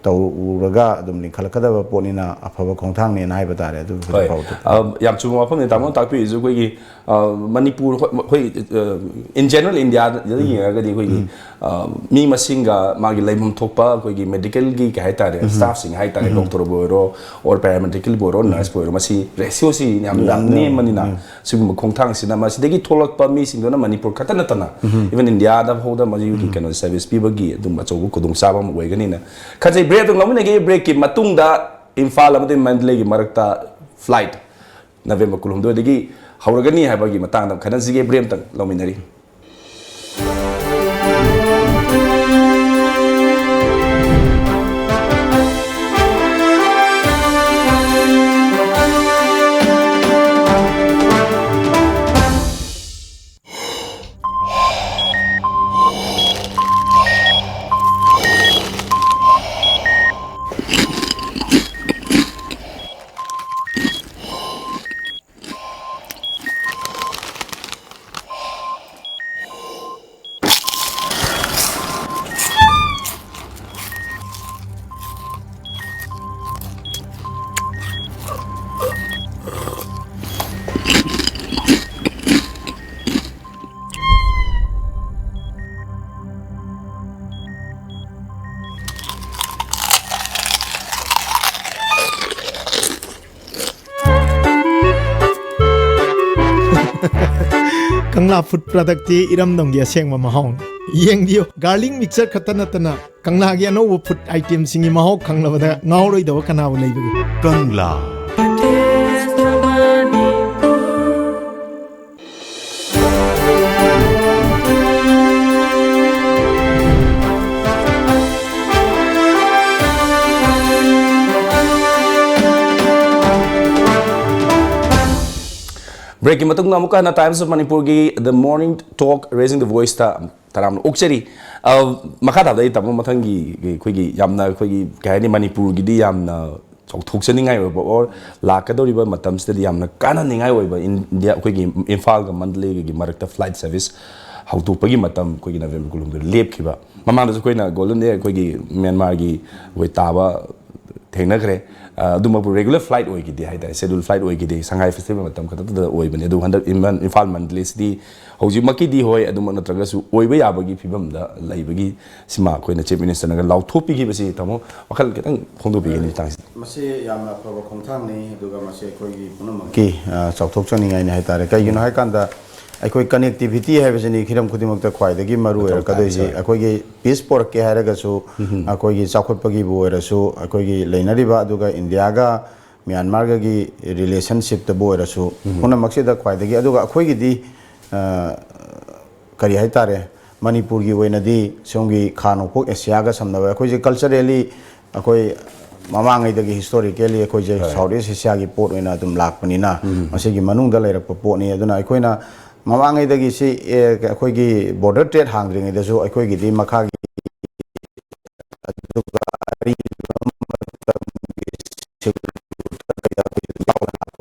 ꯇꯧꯔꯒ ꯑꯗꯨꯝ ꯂꯤꯡꯈꯠꯂꯛꯀꯗꯕ ꯄꯣꯠꯅꯤꯅ ꯑꯐꯕ ꯈꯣꯡꯊꯥꯡꯅꯦꯅ ꯍꯥꯏꯕ ꯇꯥꯔꯦ꯫ ꯑꯗꯨ ꯍꯧꯖꯤꯛ ꯍꯣꯏ꯫ ꯐꯥꯎꯕꯗ꯫ ꯑ, ꯌꯥꯝ ꯆꯨꯝꯕ ꯋꯥꯐꯝꯅꯤ ꯇꯥꯃꯣꯅ ꯇꯥꯛꯄꯤꯔꯤꯁꯨ꯫ ꯑꯩꯈꯣꯏꯒꯤ, ꯑ, ꯃꯅꯤꯄꯨꯔ, ꯍꯣꯏ, ꯑꯩꯈꯣꯏ, ꯑ, in general India ꯗ ꯌꯦꯡꯉꯒꯗꯤ ꯑꯩꯈꯣꯏꯒꯤ, ꯑ, ꯃꯤ ꯃꯁꯤꯡꯒ ꯃꯥꯒꯤ ꯂꯩꯐꯝ ꯊꯣꯛꯄ ꯑꯩꯈꯣꯏꯒꯤ medical ꯒꯤ ꯀꯩ ꯍꯥꯏꯇꯥꯔꯦ, staff ꯁꯤꯡ ꯍꯥꯏꯇꯥꯔꯦ, doctor ꯕꯨ ꯑꯣꯏꯔꯣ, or parametrical ꯕꯨ ꯑꯣꯏꯔꯣ, nurse ꯄꯨ ꯑꯣꯏꯔꯣ, ꯃꯁꯤ ratio ꯁꯤ ꯌꯥꯝ, ꯌꯥꯝ ꯅꯦꯝꯕꯅꯤꯅ, ꯁꯤꯒꯨꯝꯕ ꯈꯣꯡꯊꯥꯡꯁꯤꯅ ꯃꯁꯤꯗꯒꯤ ꯊꯣꯛꯂꯛꯄ ꯃꯤꯁꯤꯡꯗꯨꯅ ꯃꯅꯤꯄꯨꯔ ꯈꯛꯇ ꯅꯠꯇꯅ even India ꯗ ꯐꯥꯎꯗ ꯃꯁꯤꯒꯤ ꯀꯩꯅꯣ service ꯄꯤꯕꯒꯤ ꯑꯗꯨꯝ ꯑꯆꯧꯕ ꯈꯨꯗꯣꯡꯆꯥꯕ ꯑꯃ ꯑꯣꯏꯒꯅꯤꯅ ꯈꯟꯖꯩ꯫ Break ꯑꯗꯨꯝ ꯂꯧꯃꯤꯟꯅꯒꯦ꯫ Break ꯀꯤ ꯃꯇꯨꯡꯗ ꯏꯝꯐꯥꯜ ꯑꯃꯗꯤ ꯃꯟꯗꯂꯦꯒꯤ ꯃꯔꯛꯇ flight November ꯀꯨꯟꯍꯨꯝꯗꯣꯏꯗꯒꯤ ꯍꯧꯔꯒꯅꯤ ꯍꯥꯏꯕꯒꯤ ꯃꯇꯥꯡꯗ ꯈꯟꯅꯁꯤꯒꯦ꯫ Break ꯑꯃꯇꯪ ꯂꯧꯃꯤꯟꯅꯔꯤ꯫ ꯀꯪꯂꯥ ꯐꯨꯗ ꯄ꯭ꯔꯗꯛꯇꯤ ꯏꯔꯝꯗꯝꯒꯤ ꯑꯁꯦꯡꯕ ꯃꯍꯥꯎꯅꯤ꯫ ꯌꯦꯡꯕꯤꯌꯨ, garlic mixture ꯈꯛꯇ ꯅꯠꯇꯅ ꯀꯪꯂꯥꯒꯤ ꯑꯅꯧꯕ ꯐꯨꯗ ꯑꯥꯏꯇꯦꯝꯁꯤꯡꯒꯤ ꯃꯍꯥꯎ ꯈꯪꯂꯕꯗ ꯉꯥꯎꯔꯣꯏꯗꯕ ꯀꯅꯥꯕꯨ ꯂꯩꯕꯒꯦ? ꯀꯪꯂꯥ꯫ ꯕ꯭ꯔꯦꯛꯀꯤ ꯃꯇꯨꯡꯗ ꯑꯃꯨꯛꯀ ꯍꯟꯅ Times of Manipurꯒꯤ The Morning Talk Raising the Voiceꯇ ꯇꯔꯥꯝꯅ ꯑꯣꯛꯆꯔꯤ꯫ ꯑ, ꯃꯈꯥ ꯇꯥꯕꯗ ꯑꯩ ꯇꯥꯃꯣ ꯃꯊꯪꯒꯤ ꯑꯩꯈꯣꯏꯒꯤ ꯌꯥꯝꯅ ꯑꯩꯈꯣꯏꯒꯤ ꯀꯩ ꯍꯥꯏꯅꯤ, ꯃꯅꯤꯄꯨꯔꯒꯤꯗꯤ ꯌꯥꯝꯅ ꯆꯥꯎꯊꯣꯛꯆꯅꯤꯡꯉꯥꯏ ꯑꯣꯏꯕ or ꯂꯥꯛꯀꯗꯧꯔꯤꯕ ꯃꯇꯝꯁꯤꯗꯗꯤ ꯌꯥꯝꯅ ꯀꯥꯟꯅꯅꯤꯡꯉꯥꯏ ꯑꯣꯏꯕ ꯏꯟꯗꯤꯌꯥ ꯑꯩꯈꯣꯏꯒꯤ ꯏꯝꯐꯥꯜꯒ ꯃꯟꯗꯂꯦꯒꯤ ꯃꯔꯛꯇ flight service ꯍꯧꯗꯣꯛꯄꯒꯤ ꯃꯇꯝ ꯑꯩꯈꯣꯏꯒꯤ ꯅꯕꯦꯝꯕꯔ ꯀꯨꯟꯍꯨꯝꯗꯣꯏ ꯂꯦꯞꯈꯤꯕ꯫ ꯃꯃꯥꯡꯗꯁꯨ ꯑꯩꯈꯣꯏꯅ Golden Day ꯑꯩꯈꯣꯏꯒꯤ ꯃ꯭ꯌꯥꯟꯃꯥꯔꯒꯤ ꯑꯩꯈꯣꯏ ꯇꯥꯕ ꯊꯦꯡꯅꯈ꯭ꯔꯦ꯫ ꯑ, ꯑꯗꯨꯃꯛꯄꯨ regular flight ꯑꯣꯏꯈꯤꯗꯦ ꯍꯥꯏꯇꯥꯔꯦ, schedule flight ꯑꯣꯏꯈꯤꯗꯦ꯫ ꯁꯉꯥꯏ festival ꯃꯇꯝ ꯈꯛꯇꯗ ꯑꯣꯏꯕꯅꯦ꯫ ꯑꯗꯨ ꯍꯟꯗꯛ ꯏꯝꯐꯥꯜ, ꯏꯝꯐꯥꯜ ꯃꯟꯗꯂꯦꯁꯤꯗꯤ ꯍꯧꯖꯤꯛꯃꯛꯀꯤꯗꯤ ꯍꯣꯏ, ꯑꯗꯨꯃꯛ ꯅꯠꯇ꯭ꯔꯒꯁꯨ ꯑꯣꯏꯕ ꯌꯥꯕꯒꯤ ꯐꯤꯕꯝꯗ ꯂꯩꯕꯒꯤ ꯁꯤꯃ ꯑꯩꯈꯣꯏꯅ Chief Ministerꯅꯒ ꯂꯥꯎꯊꯣꯛꯄꯤꯈꯤꯕꯁꯤ ꯇꯥꯃꯣ ꯋꯥꯈꯜ ꯈꯤꯇꯪ ꯐꯣꯡꯗꯣꯛꯄꯤꯒꯦꯅꯦ ꯃꯇꯥꯡꯁꯤꯗ꯫ ꯃꯁꯤ ꯌꯥꯝꯅ ꯑꯐꯕ ꯈꯣꯡꯊꯥꯡꯅꯤ, ꯑꯗꯨꯒ ꯃꯁꯤ ꯑꯩꯈꯣꯏꯒꯤ ꯄꯨꯝꯅꯃꯛꯀꯤ, ꯑ, ꯆꯥꯎꯊꯣꯛꯆꯅꯤꯡꯉꯥꯏꯅꯤ ꯍꯥꯏꯇꯥꯔꯦ꯫ ꯀꯩꯒꯤꯅꯣ ꯍꯥꯏꯀꯥꯟꯗ ꯑꯩꯈꯣꯏ connectivity ꯍꯥꯏꯕꯁꯤꯅꯤ ꯍꯤꯔꯝ ꯈꯨꯗꯤꯡꯃꯛꯇ ꯈ꯭ꯋꯥꯏꯗꯒꯤ ꯃꯔꯨ ꯃꯊꯧ ꯇꯥꯏ, ꯑꯣꯏꯔꯛꯀꯗꯣꯏꯁꯤ꯫ ꯍꯣꯏ꯫ ꯑꯩꯈꯣꯏꯒꯤ peace ꯄꯣꯔꯛꯀꯦ ꯍꯥꯏꯔꯒꯁꯨ, ꯎꯝ꯫ ꯑꯩꯈꯣꯏꯒꯤ ꯆꯥꯎꯈꯠꯄꯒꯤꯕꯨ ꯑꯣꯏꯔꯁꯨ, ꯑꯩꯈꯣꯏꯒꯤ ꯂꯩꯅꯔꯤꯕ ꯑꯗꯨꯒ ꯏꯟꯗꯤꯌꯥꯒ ꯃ꯭ꯌꯥꯟꯃꯥꯔꯒꯒꯤ relationshipꯇꯕꯨ ꯑꯣꯏꯔꯁꯨ, ꯎꯝ꯫ ꯄꯨꯝꯅꯃꯛꯁꯤꯗ ꯈ꯭ꯋꯥꯏꯗꯒꯤ, ꯑꯗꯨꯒ ꯑꯩꯈꯣꯏꯒꯤꯗꯤ, ꯑ, ꯀꯔꯤ ꯍꯥꯏꯇꯥꯔꯦ, ꯃꯅꯤꯄꯨꯔꯒꯤ ꯑꯣꯏꯅꯗꯤ ꯁꯣꯝꯒꯤ ꯈꯥ ꯅꯣꯡꯄꯣꯛ ꯑꯦꯁꯤꯌꯥꯒ ꯁꯝꯅꯕ, ꯑꯩꯈꯣꯏꯁꯦ culturally ꯑꯩꯈꯣꯏ ꯃꯃꯥꯡꯉꯩꯗꯒꯤ historically ꯑꯩꯈꯣꯏꯁꯦ ꯍꯣꯏ꯫ South East Asiaꯒꯤ ꯄꯣꯠ ꯑꯣꯏꯅ ꯑꯗꯨꯝ ꯂꯥꯛꯄꯅꯤꯅ, ꯎꯝ꯫ ꯃꯁꯤꯒꯤ ꯃꯅꯨꯡꯗ ꯂꯩꯔꯛꯄ ꯄꯣꯠꯅꯤ꯫ ꯑꯗꯨꯅ ꯑꯩꯈꯣꯏꯅ ꯃꯃꯥꯡꯉꯩꯗꯒꯤ ꯁꯤ, ꯑꯦ, ꯑꯩꯈꯣꯏꯒꯤ border trade ꯍꯥꯡꯗ꯭ꯔꯤꯉꯩꯗꯁꯨ ꯑꯩꯈꯣꯏꯒꯤꯗꯤ ꯃꯈꯥꯒꯤ ꯑꯗꯨꯒ ꯑꯔꯤꯕ ꯃꯇꯝꯒꯤ ꯁꯤꯜ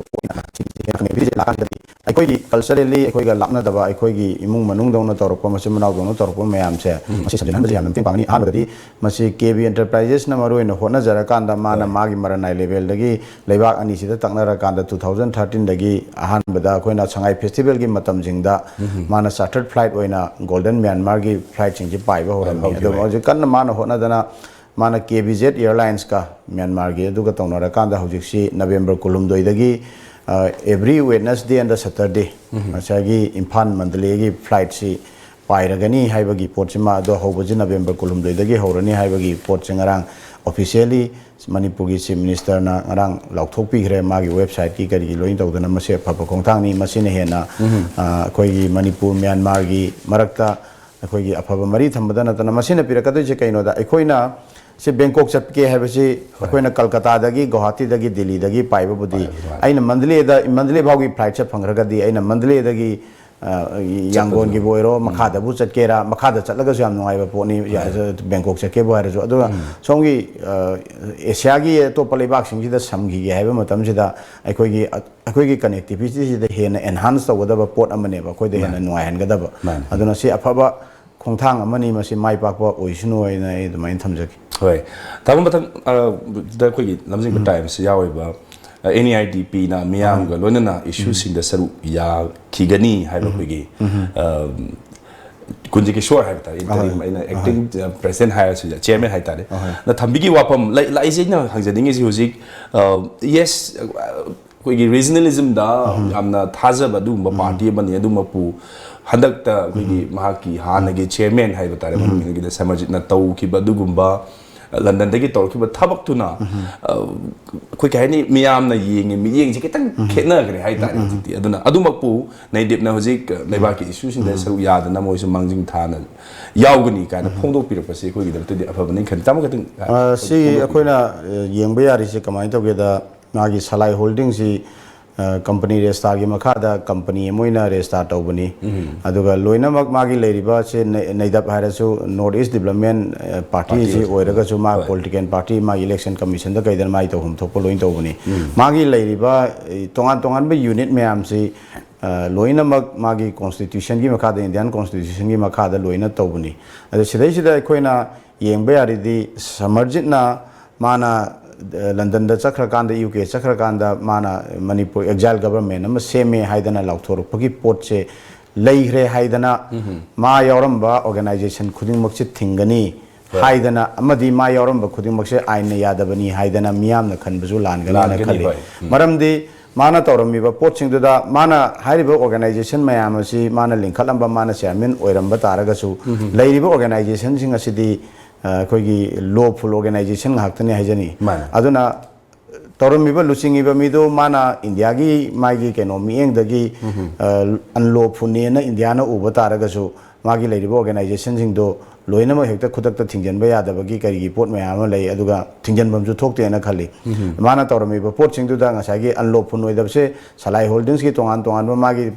ꯑꯩꯈꯣꯏꯒꯤ culturally ꯑꯩꯈꯣꯏꯒ ꯂꯥꯞꯅꯗꯕ, ꯑꯩꯈꯣꯏꯒꯤ ꯏꯃꯨꯡ ꯃꯅꯨꯡꯗꯧꯅ ꯇꯧꯔꯛꯄ, ꯃꯆꯤꯟ ꯃꯅꯥꯎꯗꯧꯅ ꯇꯧꯔꯛꯄ ꯃꯌꯥꯝꯁꯦ ꯎꯝ꯫ ꯃꯁꯤ ꯁꯝꯖꯤꯟꯍꯟꯕꯁꯦ ꯌꯥꯝꯅ ꯃꯇꯦꯡ ꯄꯥꯡꯒꯅꯤ꯫ ꯑꯍꯥꯟꯕꯗꯗꯤ ꯃꯁꯤ ꯀꯦ ꯕꯤ Enterprisesꯅ ꯃꯔꯨ ꯑꯣꯏꯅ ꯍꯣꯠꯅꯖꯔꯀꯥꯟꯗ ꯃꯥꯅ ꯍꯣꯏ꯫ ꯃꯥꯒꯤ ꯃꯔꯅꯥꯏ levelꯗꯒꯤ ꯂꯩꯕꯥꯛ ꯑꯅꯤꯁꯤꯗ ꯇꯛꯅꯔꯀꯥꯟꯗ two thousand thirteenꯗꯒꯤ ꯑꯍꯥꯟꯕꯗ ꯑꯩꯈꯣꯏꯅ ꯁꯉꯥꯏ festivalꯒꯤ ꯃꯇꯝꯁꯤꯡꯗ ꯎꯝ꯫ ꯃꯥꯅ chartered flight ꯑꯣꯏꯅ Golden Myanmarꯒꯤ flightꯁꯤꯡꯁꯤ ꯄꯥꯏꯕ ꯍꯧꯔꯝꯃꯤ꯫ ꯍꯧꯈꯤꯕ꯫ ꯑꯗꯣ ꯍꯧꯖꯤꯛ ꯀꯟꯅ ꯃꯥꯅ ꯍꯣꯠꯅꯗꯅ ꯃꯥꯅ ꯀꯦ ꯕꯤ ꯖꯦꯠ Airlinesꯀ ꯃ꯭ꯌꯥꯟꯃꯥꯔꯒꯤ ꯑꯗꯨꯒ ꯇꯧꯅꯔꯀꯥꯟꯗ ꯍꯧꯖꯤꯛꯁꯤ ꯅꯕꯦꯝꯕꯔ ꯀꯨꯟꯍꯨꯝꯗꯣꯏꯗꯒꯤ, ꯑ, every Wednesday and Saturday ꯎꯝ꯫ ꯉꯁꯥꯏꯒꯤ ꯏꯝꯐꯥꯜ ꯃꯟꯗꯂꯦꯒꯤ flightꯁꯤ ꯄꯥꯏꯔꯒꯅꯤ ꯍꯥꯏꯕꯒꯤ ꯄꯣꯠꯁꯤꯃ, ꯑꯗꯣ ꯍꯧꯕꯁꯤ ꯅꯕꯦꯝꯕꯔ ꯀꯨꯟꯍꯨꯝꯗꯣꯏꯗꯒꯤ ꯍꯧꯔꯅꯤ ꯍꯥꯏꯕꯒꯤ ꯄꯣꯠꯁꯦ ꯉꯔꯥꯡ officially ꯃꯅꯤꯄꯨꯔꯒꯤ Chief Ministerꯅ ꯉꯔꯥꯡ ꯂꯥꯎꯊꯣꯛꯄꯤꯈ꯭ꯔꯦ꯫ ꯃꯥꯒꯤ websiteꯀꯤ ꯀꯔꯤꯒꯤ ꯂꯣꯏꯅ ꯇꯧꯗꯅ ꯃꯁꯤ ꯑꯐꯕ ꯈꯣꯡꯊꯥꯡꯅꯤ꯫ ꯃꯁꯤꯅ ꯍꯦꯟꯅ, ꯎꯝ꯫ ꯑ, ꯑꯩꯈꯣꯏꯒꯤ ꯃꯅꯤꯄꯨꯔ ꯃ꯭ꯌꯥꯟꯃꯥꯔꯒꯤ ꯃꯔꯛꯇ ꯑꯩꯈꯣꯏꯒꯤ ꯑꯐꯕ ꯃꯔꯤ ꯊꯝꯕꯗ ꯅꯠꯇꯅ ꯃꯁꯤꯅ ꯄꯤꯔꯛꯀꯗꯣꯏꯁꯦ ꯀꯩꯅꯣꯗ, ꯑꯩꯈꯣꯏꯅ ꯁꯤ ꯕꯦꯡꯀꯣꯛ ꯆꯠꯀꯦ ꯍꯥꯏꯕꯁꯤ ꯑꯩꯈꯣꯏꯅ ꯀꯜꯀꯇꯥꯗꯒꯤ, ꯒꯧꯍꯥꯇꯤꯗꯒꯤ, ꯗꯤꯜꯂꯤꯗꯒꯤ ꯄꯥꯏꯕꯕꯨꯗꯤ, ꯄꯥꯏꯕ, ꯄꯥꯏꯕ꯫ ꯑꯩꯅ ꯃꯟꯗꯂꯦꯗ, ꯃꯟꯗꯂꯦ ꯐꯥꯎꯒꯤ ꯐ꯭ꯂꯥꯏꯠꯁꯦ ꯐꯪꯈ꯭ꯔꯒꯗꯤ ꯑꯩꯅ ꯃꯟꯗꯂꯦꯗꯒꯤ, ꯑ, ꯌꯥꯡꯒꯣꯟꯒꯤꯕꯨ ꯑꯣꯏꯔꯣ, ꯃꯈꯥꯗꯕꯨ ꯆꯠꯀꯦꯔꯥ, ꯃꯈꯥꯗ ꯆꯠꯂꯒꯁꯨ ꯌꯥꯝ ꯅꯨꯡꯉꯥꯏꯕ ꯄꯣꯠꯅꯤ, ꯕꯦꯡꯀꯣꯛ ꯆꯠꯀꯦꯕꯨ ꯍꯥꯏꯔꯁꯨ꯫ ꯑꯗꯨꯒ ꯁꯣꯝꯒꯤ, ꯑ, ꯑꯦꯁꯤꯌꯥꯒꯤ ꯑꯇꯣꯞꯄ ꯂꯩꯕꯥꯛꯁꯤꯡꯁꯤꯗ ꯁꯝꯈꯤꯒꯦ ꯍꯥꯏꯕ ꯃꯇꯝꯁꯤꯗ ꯑꯩꯈꯣꯏꯒꯤ, ꯑ, ꯑꯩꯈꯣꯏꯒꯤ ꯀꯅꯦꯛꯇꯤꯚꯤꯇꯤꯁꯤꯗ ꯍꯦꯟꯅ ꯑꯦꯟꯍꯥꯟꯁ ꯇꯧꯒꯗꯕ ꯄꯣꯠ ꯑꯃꯅꯦꯕ, ꯑꯩꯈꯣꯏꯗ ꯍꯦꯟꯅ ꯅꯨꯡꯉꯥꯏꯍꯟꯒꯗꯕ꯫ ꯃꯥꯅꯦ꯫ ꯑꯗꯨꯅ ꯁꯤ ꯑꯐꯕ ꯈꯣꯡꯊꯥꯡ ꯑꯃꯅꯤ, ꯃꯁꯤ ꯃꯥꯏ ꯄꯥꯛꯄ ꯑꯣꯏꯁꯅꯨ ꯍꯥꯏꯅ ꯑꯩ ꯑꯗꯨꯃꯥꯏꯅ ꯊꯝꯖꯒꯦ꯫ ꯍꯣꯏ꯫ ꯇꯥꯃꯣ, ꯃꯊꯪ, ꯑ, ꯗ ꯑꯩꯈꯣꯏꯒꯤ ꯂꯝꯖꯤꯡꯕ ꯇꯥꯏꯝꯁ ꯌꯥꯎꯔꯤꯕ, ꯑ, ꯑꯦꯟ ꯏ ꯑꯥꯏ ꯗꯤ ꯄꯤꯅ ꯃꯤꯌꯥꯝꯒ ꯂꯣꯏꯅꯅ ꯏꯁꯨꯁꯤꯡꯗ ꯁꯔꯨꯛ ꯌꯥꯈꯤꯒꯅꯤ ꯍꯥꯏꯕ ꯑꯩꯈꯣꯏꯒꯤ, ꯑ, ꯀꯨꯟꯖ ꯀꯤꯁꯣꯔ ꯍꯥꯏꯕ ꯇꯥꯔꯦ, ꯏꯟꯇꯔꯤꯝ, ꯑꯩꯅ ꯑꯦꯛꯇꯤꯡ, ꯑ, ꯄ꯭ꯔꯦꯁꯤꯗꯦꯟꯠ ꯍꯥꯏꯔꯁꯨ ꯌꯥꯏ, ꯆꯤꯌꯔꯃꯦꯟ ꯍꯥꯏꯇꯥꯔꯦ, ꯅ ꯊꯝꯕꯤꯈꯤꯕ ꯋꯥꯐꯝ ꯂꯩ-, ꯂꯥꯛꯏꯁꯦ ꯑꯩꯅ ꯍꯪꯖꯅꯤꯡꯉꯤꯁꯤ ꯍꯧꯖꯤꯛ, ꯑ, ꯌꯦꯁ, ꯑ, ꯑꯩꯈꯣꯏꯒꯤ ꯔꯤꯖꯅꯦꯂꯤꯖꯝꯗ ꯌꯥꯝꯅ ꯊꯥꯖꯕ ꯑꯗꯨꯒꯨꯝꯕ ꯄꯥꯔꯇꯤ ꯑꯃꯅꯤ꯫ ꯑꯗꯨꯃꯛꯄꯨ ꯍꯟꯗꯛꯇ ꯑꯩꯈꯣꯏꯒꯤ ꯃꯍꯥꯛꯀꯤ ꯍꯥꯟꯅꯒꯤ ꯆꯤꯌꯔꯃꯦꯟ ꯍꯥꯏꯕ ꯇꯥꯔꯦ, ꯃꯃꯤꯡꯒꯤꯗ ꯁꯃꯔꯖꯤꯠꯅ ꯇꯧꯈꯤꯕ ꯑꯗꯨꯒꯨꯝꯕ ꯂꯟꯗꯟꯗꯒꯤ ꯇꯧꯔꯛꯈꯤꯕ ꯊꯕꯛꯇꯨꯅ, ꯑ, ꯑꯩꯈꯣꯏ ꯀꯩ ꯍꯥꯏꯅꯤ, ꯃꯤꯌꯥꯝꯅ ꯌꯦꯡꯉꯤ ꯃꯤꯠꯌꯦꯡꯁꯦ ꯈꯤꯇꯪ ꯈꯦꯠꯅꯈ꯭ꯔꯦ ꯍꯥꯏꯇꯥꯔꯦ ꯍꯧꯖꯤꯛꯇꯤ꯫ ꯑꯗꯨꯅ ꯑꯗꯨꯃꯛꯄꯨ ꯅꯩꯗꯤꯞꯅ ꯍꯧꯖꯤꯛ, ꯑ, ꯂꯩꯕꯥꯛꯀꯤ ꯏꯁꯨꯁꯤꯡꯗ ꯁꯔꯨꯛ ꯌꯥꯗꯅ ꯃꯣꯏꯁꯨ ꯃꯥꯡꯖꯤꯟ ꯊꯥꯅ ꯌꯥꯎꯒꯅꯤ ꯀꯥꯏꯅ ꯐꯣꯡꯗꯣꯛꯄꯤꯔꯛꯄꯁꯦ ꯑꯩꯈꯣꯏꯒꯤꯗꯃꯛꯇꯗꯤ ꯑꯐꯕꯅꯤ ꯈꯜꯂꯤ꯫ ꯇꯥꯃꯣ, ꯈꯤꯇꯪ, ꯑ, ꯑ, ꯁꯤ ꯐꯣꯡꯗꯣꯛꯄꯤꯔꯛꯑꯣ꯫ ꯑꯩꯈꯣꯏꯅ, ꯑ, ꯌꯦꯡꯕ ꯌꯥꯔꯤꯁꯦ ꯀꯃꯥꯏꯅ ꯇꯧꯒꯦꯗ, ꯃꯥꯒꯤ ꯁꯂꯥꯏ ꯍꯣꯜꯗꯤꯡꯁꯤ, ꯑ, ꯀꯝꯄꯅꯤ ꯔꯦꯖꯤꯁꯇꯥꯔꯒꯤ ꯃꯈꯥꯗ ꯀꯝꯄꯅꯤ ꯑꯃ ꯑꯣꯏꯅ ꯔꯦꯖꯤꯁꯇꯥꯔ ꯇꯧꯕꯅꯤ꯫ ꯑꯗꯨꯒ ꯂꯣꯏꯅꯃꯛ ꯃꯥꯒꯤ ꯂꯩꯔꯤꯕ ꯁꯦ ꯅꯩ-, ꯅꯩꯗꯞ ꯍꯥꯏꯔꯁꯨ, ꯅꯣꯔꯠ ꯏꯁ ꯗꯤꯕ꯭ꯂꯞꯃꯦꯟ, ꯑ, ꯄꯥꯔꯇꯤ ꯄꯥꯔꯇꯤ ꯑꯁꯤ ꯑꯣꯏꯔꯁꯨ꯫ ꯑꯣꯏꯔꯒꯁꯨ ꯃꯥ ꯍꯣꯏ꯫ ꯄꯣꯂꯤꯇꯤꯀꯦꯜ ꯄꯥꯔꯇꯤ, ꯃꯥꯒꯤ ꯏꯂꯦꯛꯁꯟ ꯀꯃꯤꯁꯟꯗ ꯀꯩꯗ ꯃꯥꯒꯤ ꯇꯧꯐꯝ ꯊꯣꯛꯄ ꯂꯣꯏꯅ ꯇꯧꯕꯅꯤ꯫ ꯃꯥꯒꯤ ꯂꯩꯔꯤꯕ, ꯑ, ꯇꯣꯉꯥꯟ ꯇꯣꯉꯥꯟꯕ ꯌꯨꯅꯤꯠ ꯃꯌꯥꯝꯁꯤ, ꯑ, ꯂꯣꯏꯅꯃꯛ ꯃꯥꯒꯤ ꯀꯣꯟꯁꯇꯤꯇ꯭ꯌꯨꯁꯟꯒꯤ ꯃꯈꯥꯗ, ꯏꯟꯗꯤꯌꯥꯟ ꯀꯣꯟꯁꯇꯤꯇ꯭ꯌꯨꯁꯟꯒꯤ ꯃꯈꯥꯗ ꯂꯣꯏꯅ ꯇꯧꯕꯅꯤ꯫ ꯑꯗꯣ ꯁꯤꯗꯩꯁꯤꯗ ꯑꯩꯈꯣꯏꯅ ꯌꯦꯡꯕ ꯌꯥꯔꯤꯗꯤ, ꯁꯃꯔꯖꯤꯠꯅ ꯃꯥꯅ, ꯑ, ꯂꯟꯗꯟꯗ ꯆꯠꯈ꯭ꯔꯀꯥꯟꯗ, ꯌꯨ ꯀꯦ ꯆꯠꯈ꯭ꯔꯀꯥꯟꯗ, ꯃꯥꯅ ꯃꯅꯤꯄꯨꯔ ꯑꯦꯛꯖꯥꯏꯜ ꯒꯕꯔꯃꯦꯟ ꯑꯃ ꯁꯦꯝꯃꯦ ꯍꯥꯏꯗꯅ ꯂꯥꯎꯊꯣꯔꯛꯄꯒꯤ ꯄꯣꯠꯁꯦ ꯂꯩꯈ꯭ꯔꯦ ꯍꯥꯏꯗꯅ, ꯃꯥ ꯌꯥꯎꯔꯝꯕ ꯑꯣꯔꯒꯅꯥꯏꯖꯦꯁꯟ ꯈꯨꯗꯤꯡꯃꯛꯁꯦ ꯊꯤꯡꯒꯅꯤ ꯍꯣꯏ꯫ ꯍꯥꯏꯗꯅ, ꯑꯃꯗꯤ ꯃꯥ ꯌꯥꯎꯔꯝꯕ ꯈꯨꯗꯤꯡꯃꯛꯁꯦ ꯑꯥꯏꯟꯅ ꯌꯥꯗꯕꯅꯤ ꯍꯥꯏꯗꯅ ꯃꯤꯌꯥꯝꯅ ꯈꯟꯕꯁꯨ ꯂꯥꯟꯒꯅꯤ ꯍꯥꯏꯅ ꯂꯥꯟꯒꯅꯤ, ꯈꯜꯂꯤ꯫ ꯍꯣꯏ꯫ ꯃꯔꯝꯗꯤ ꯃꯥꯅ ꯇꯧꯔꯝꯃꯤꯕ ꯄꯣꯠꯁꯤꯡꯗꯨꯗ, ꯃꯥꯅ ꯍꯥꯏꯔꯤꯕ ꯑꯣꯔꯒꯅꯥꯏꯖꯦꯁꯟ ꯃꯌꯥꯝ ꯑꯁꯤ ꯃꯥꯅ ꯂꯤꯡꯈꯠꯂꯝꯕ, ꯃꯥꯅ ꯆꯤꯌꯥꯔꯃꯦꯟ ꯑꯣꯏꯔꯝꯕ ꯇꯥꯔꯒꯁꯨ, ꯂꯩꯔꯤꯕ ꯑꯣꯔꯒꯅꯥꯏꯖꯦꯁꯟꯁꯤꯡ ꯑꯁꯤꯗꯤ, ꯑ, ꯑꯩꯈꯣꯏꯒꯤ ꯂꯣꯐꯨꯜ ꯑꯣꯔꯒꯅꯥꯏꯖꯦꯁꯟ ꯉꯥꯛꯇꯅꯤ ꯍꯥꯏꯖꯅꯤꯡꯏ꯫ ꯃꯥꯅꯦ꯫ ꯑꯗꯨꯅ ꯇꯧꯔꯝꯃꯤꯕ ꯂꯨꯆꯤꯡꯉꯤꯕ ꯃꯤꯗꯨ ꯃꯥꯅ ꯏꯟꯗꯤꯌꯥꯒꯤ ꯃꯥꯒꯤ ꯀꯩꯅꯣ ꯃꯤꯠꯌꯦꯡꯗꯒꯤ, ꯑ, ꯑꯟꯂꯣꯐꯨꯜꯅꯦꯅ ꯏꯟꯗꯤꯌꯥꯅ ꯎꯕ ꯇꯥꯔꯒꯁꯨ, ꯃꯥꯒꯤ ꯂꯩꯔꯤꯕ ꯑꯣꯔꯒꯅꯥꯏꯖꯦꯁꯟꯁꯤꯡꯗꯣ ꯂꯣꯏꯅꯃꯛ ꯍꯦꯛꯇ ꯈꯨꯗꯛꯇ ꯊꯤꯡꯖꯤꯟꯕ ꯌꯥꯗꯕꯒꯤ ꯀꯔꯤꯒꯤ ꯄꯣꯠ ꯃꯌꯥꯝ ꯑꯃ ꯂꯩ, ꯑꯗꯨꯒ ꯊꯤꯡꯖꯤꯟꯐꯝꯁꯨ ꯊꯣꯛꯇꯦꯅ ꯈꯜꯂꯤ꯫ ꯃꯥꯅ ꯇꯧꯔꯝꯃꯤꯕ ꯄꯣꯠꯁꯤꯡꯗꯨꯗ ꯉꯁꯥꯏꯒꯤ unlawful ꯑꯣꯏꯗꯕꯁꯦ, ꯁꯂꯥꯏ ꯍꯣꯜꯗꯤꯡꯁꯀꯤ ꯇꯣꯉꯥꯟ ꯇꯣꯉꯥꯟꯕ ꯃꯥꯒꯤ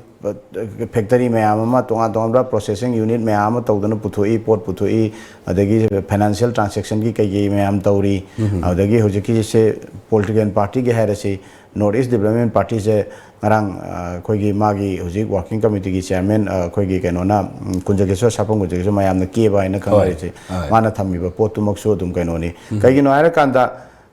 ꯐꯦꯛꯇꯔꯤ ꯃꯌꯥꯝ ꯑꯃ, ꯇꯣꯉꯥꯟ ꯇꯣꯉꯥꯟꯕ ꯄ꯭ꯔꯣꯁꯦꯁꯤꯡ ꯌꯨꯅꯤꯠ ꯃꯌꯥꯝ ꯑꯃ ꯇꯧꯗꯅ ꯄꯨꯊꯣꯛꯏ, ꯄꯣꯠ ꯄꯨꯊꯣꯛꯏ, ꯑꯗꯒꯤ ꯐꯥꯏꯅꯥꯟꯁꯤꯌꯦꯜ ꯇ꯭ꯔꯥꯟꯁꯦꯛꯁꯟꯒꯤ ꯀꯩꯀꯩ ꯃꯌꯥꯝ ꯇꯧꯔꯤ꯫ ꯑꯗꯒꯤ ꯍꯧꯖꯤꯛꯀꯤꯁꯦ ꯄꯣꯂꯤꯇꯤꯀꯦꯜ ꯄꯥꯔꯇꯤꯒꯤ ꯍꯥꯏꯔꯁꯤ, ꯅꯣꯔꯠ ꯏꯁ ꯗꯤꯕ꯭ꯂꯞꯃꯦꯟ ꯄꯥꯔꯇꯤꯁꯦ ꯉꯔꯥꯡ, ꯑ, ꯑꯩꯈꯣꯏꯒꯤ ꯃꯥꯒꯤ ꯍꯧꯖꯤꯛ ꯋꯥꯔꯀꯤꯡ ꯀꯃꯤꯇꯤꯒꯤ ꯆꯤꯌꯥꯔꯃꯦꯟ, ꯑ, ꯑꯩꯈꯣꯏꯒꯤ ꯀꯩꯅꯣꯅ, ꯎꯝ, ꯀꯨꯟꯖꯒꯦꯁꯣꯔ ꯁꯥꯄꯝ ꯀꯨꯟꯖꯒꯦꯁꯣꯔ ꯃꯌꯥꯝꯅ ꯀꯦꯕ ꯍꯥꯏꯅ ꯈꯪꯅꯔꯤꯁꯦ, ꯍꯣꯏ꯫ ꯃꯥꯅ ꯊꯝꯃꯤꯕ ꯄꯣꯠꯇꯨꯃꯛꯁꯨ ꯑꯗꯨꯝ ꯀꯩꯅꯣꯅꯤ꯫ ꯀꯩꯒꯤꯅꯣ ꯍꯥꯏꯔꯀꯥꯟꯗ,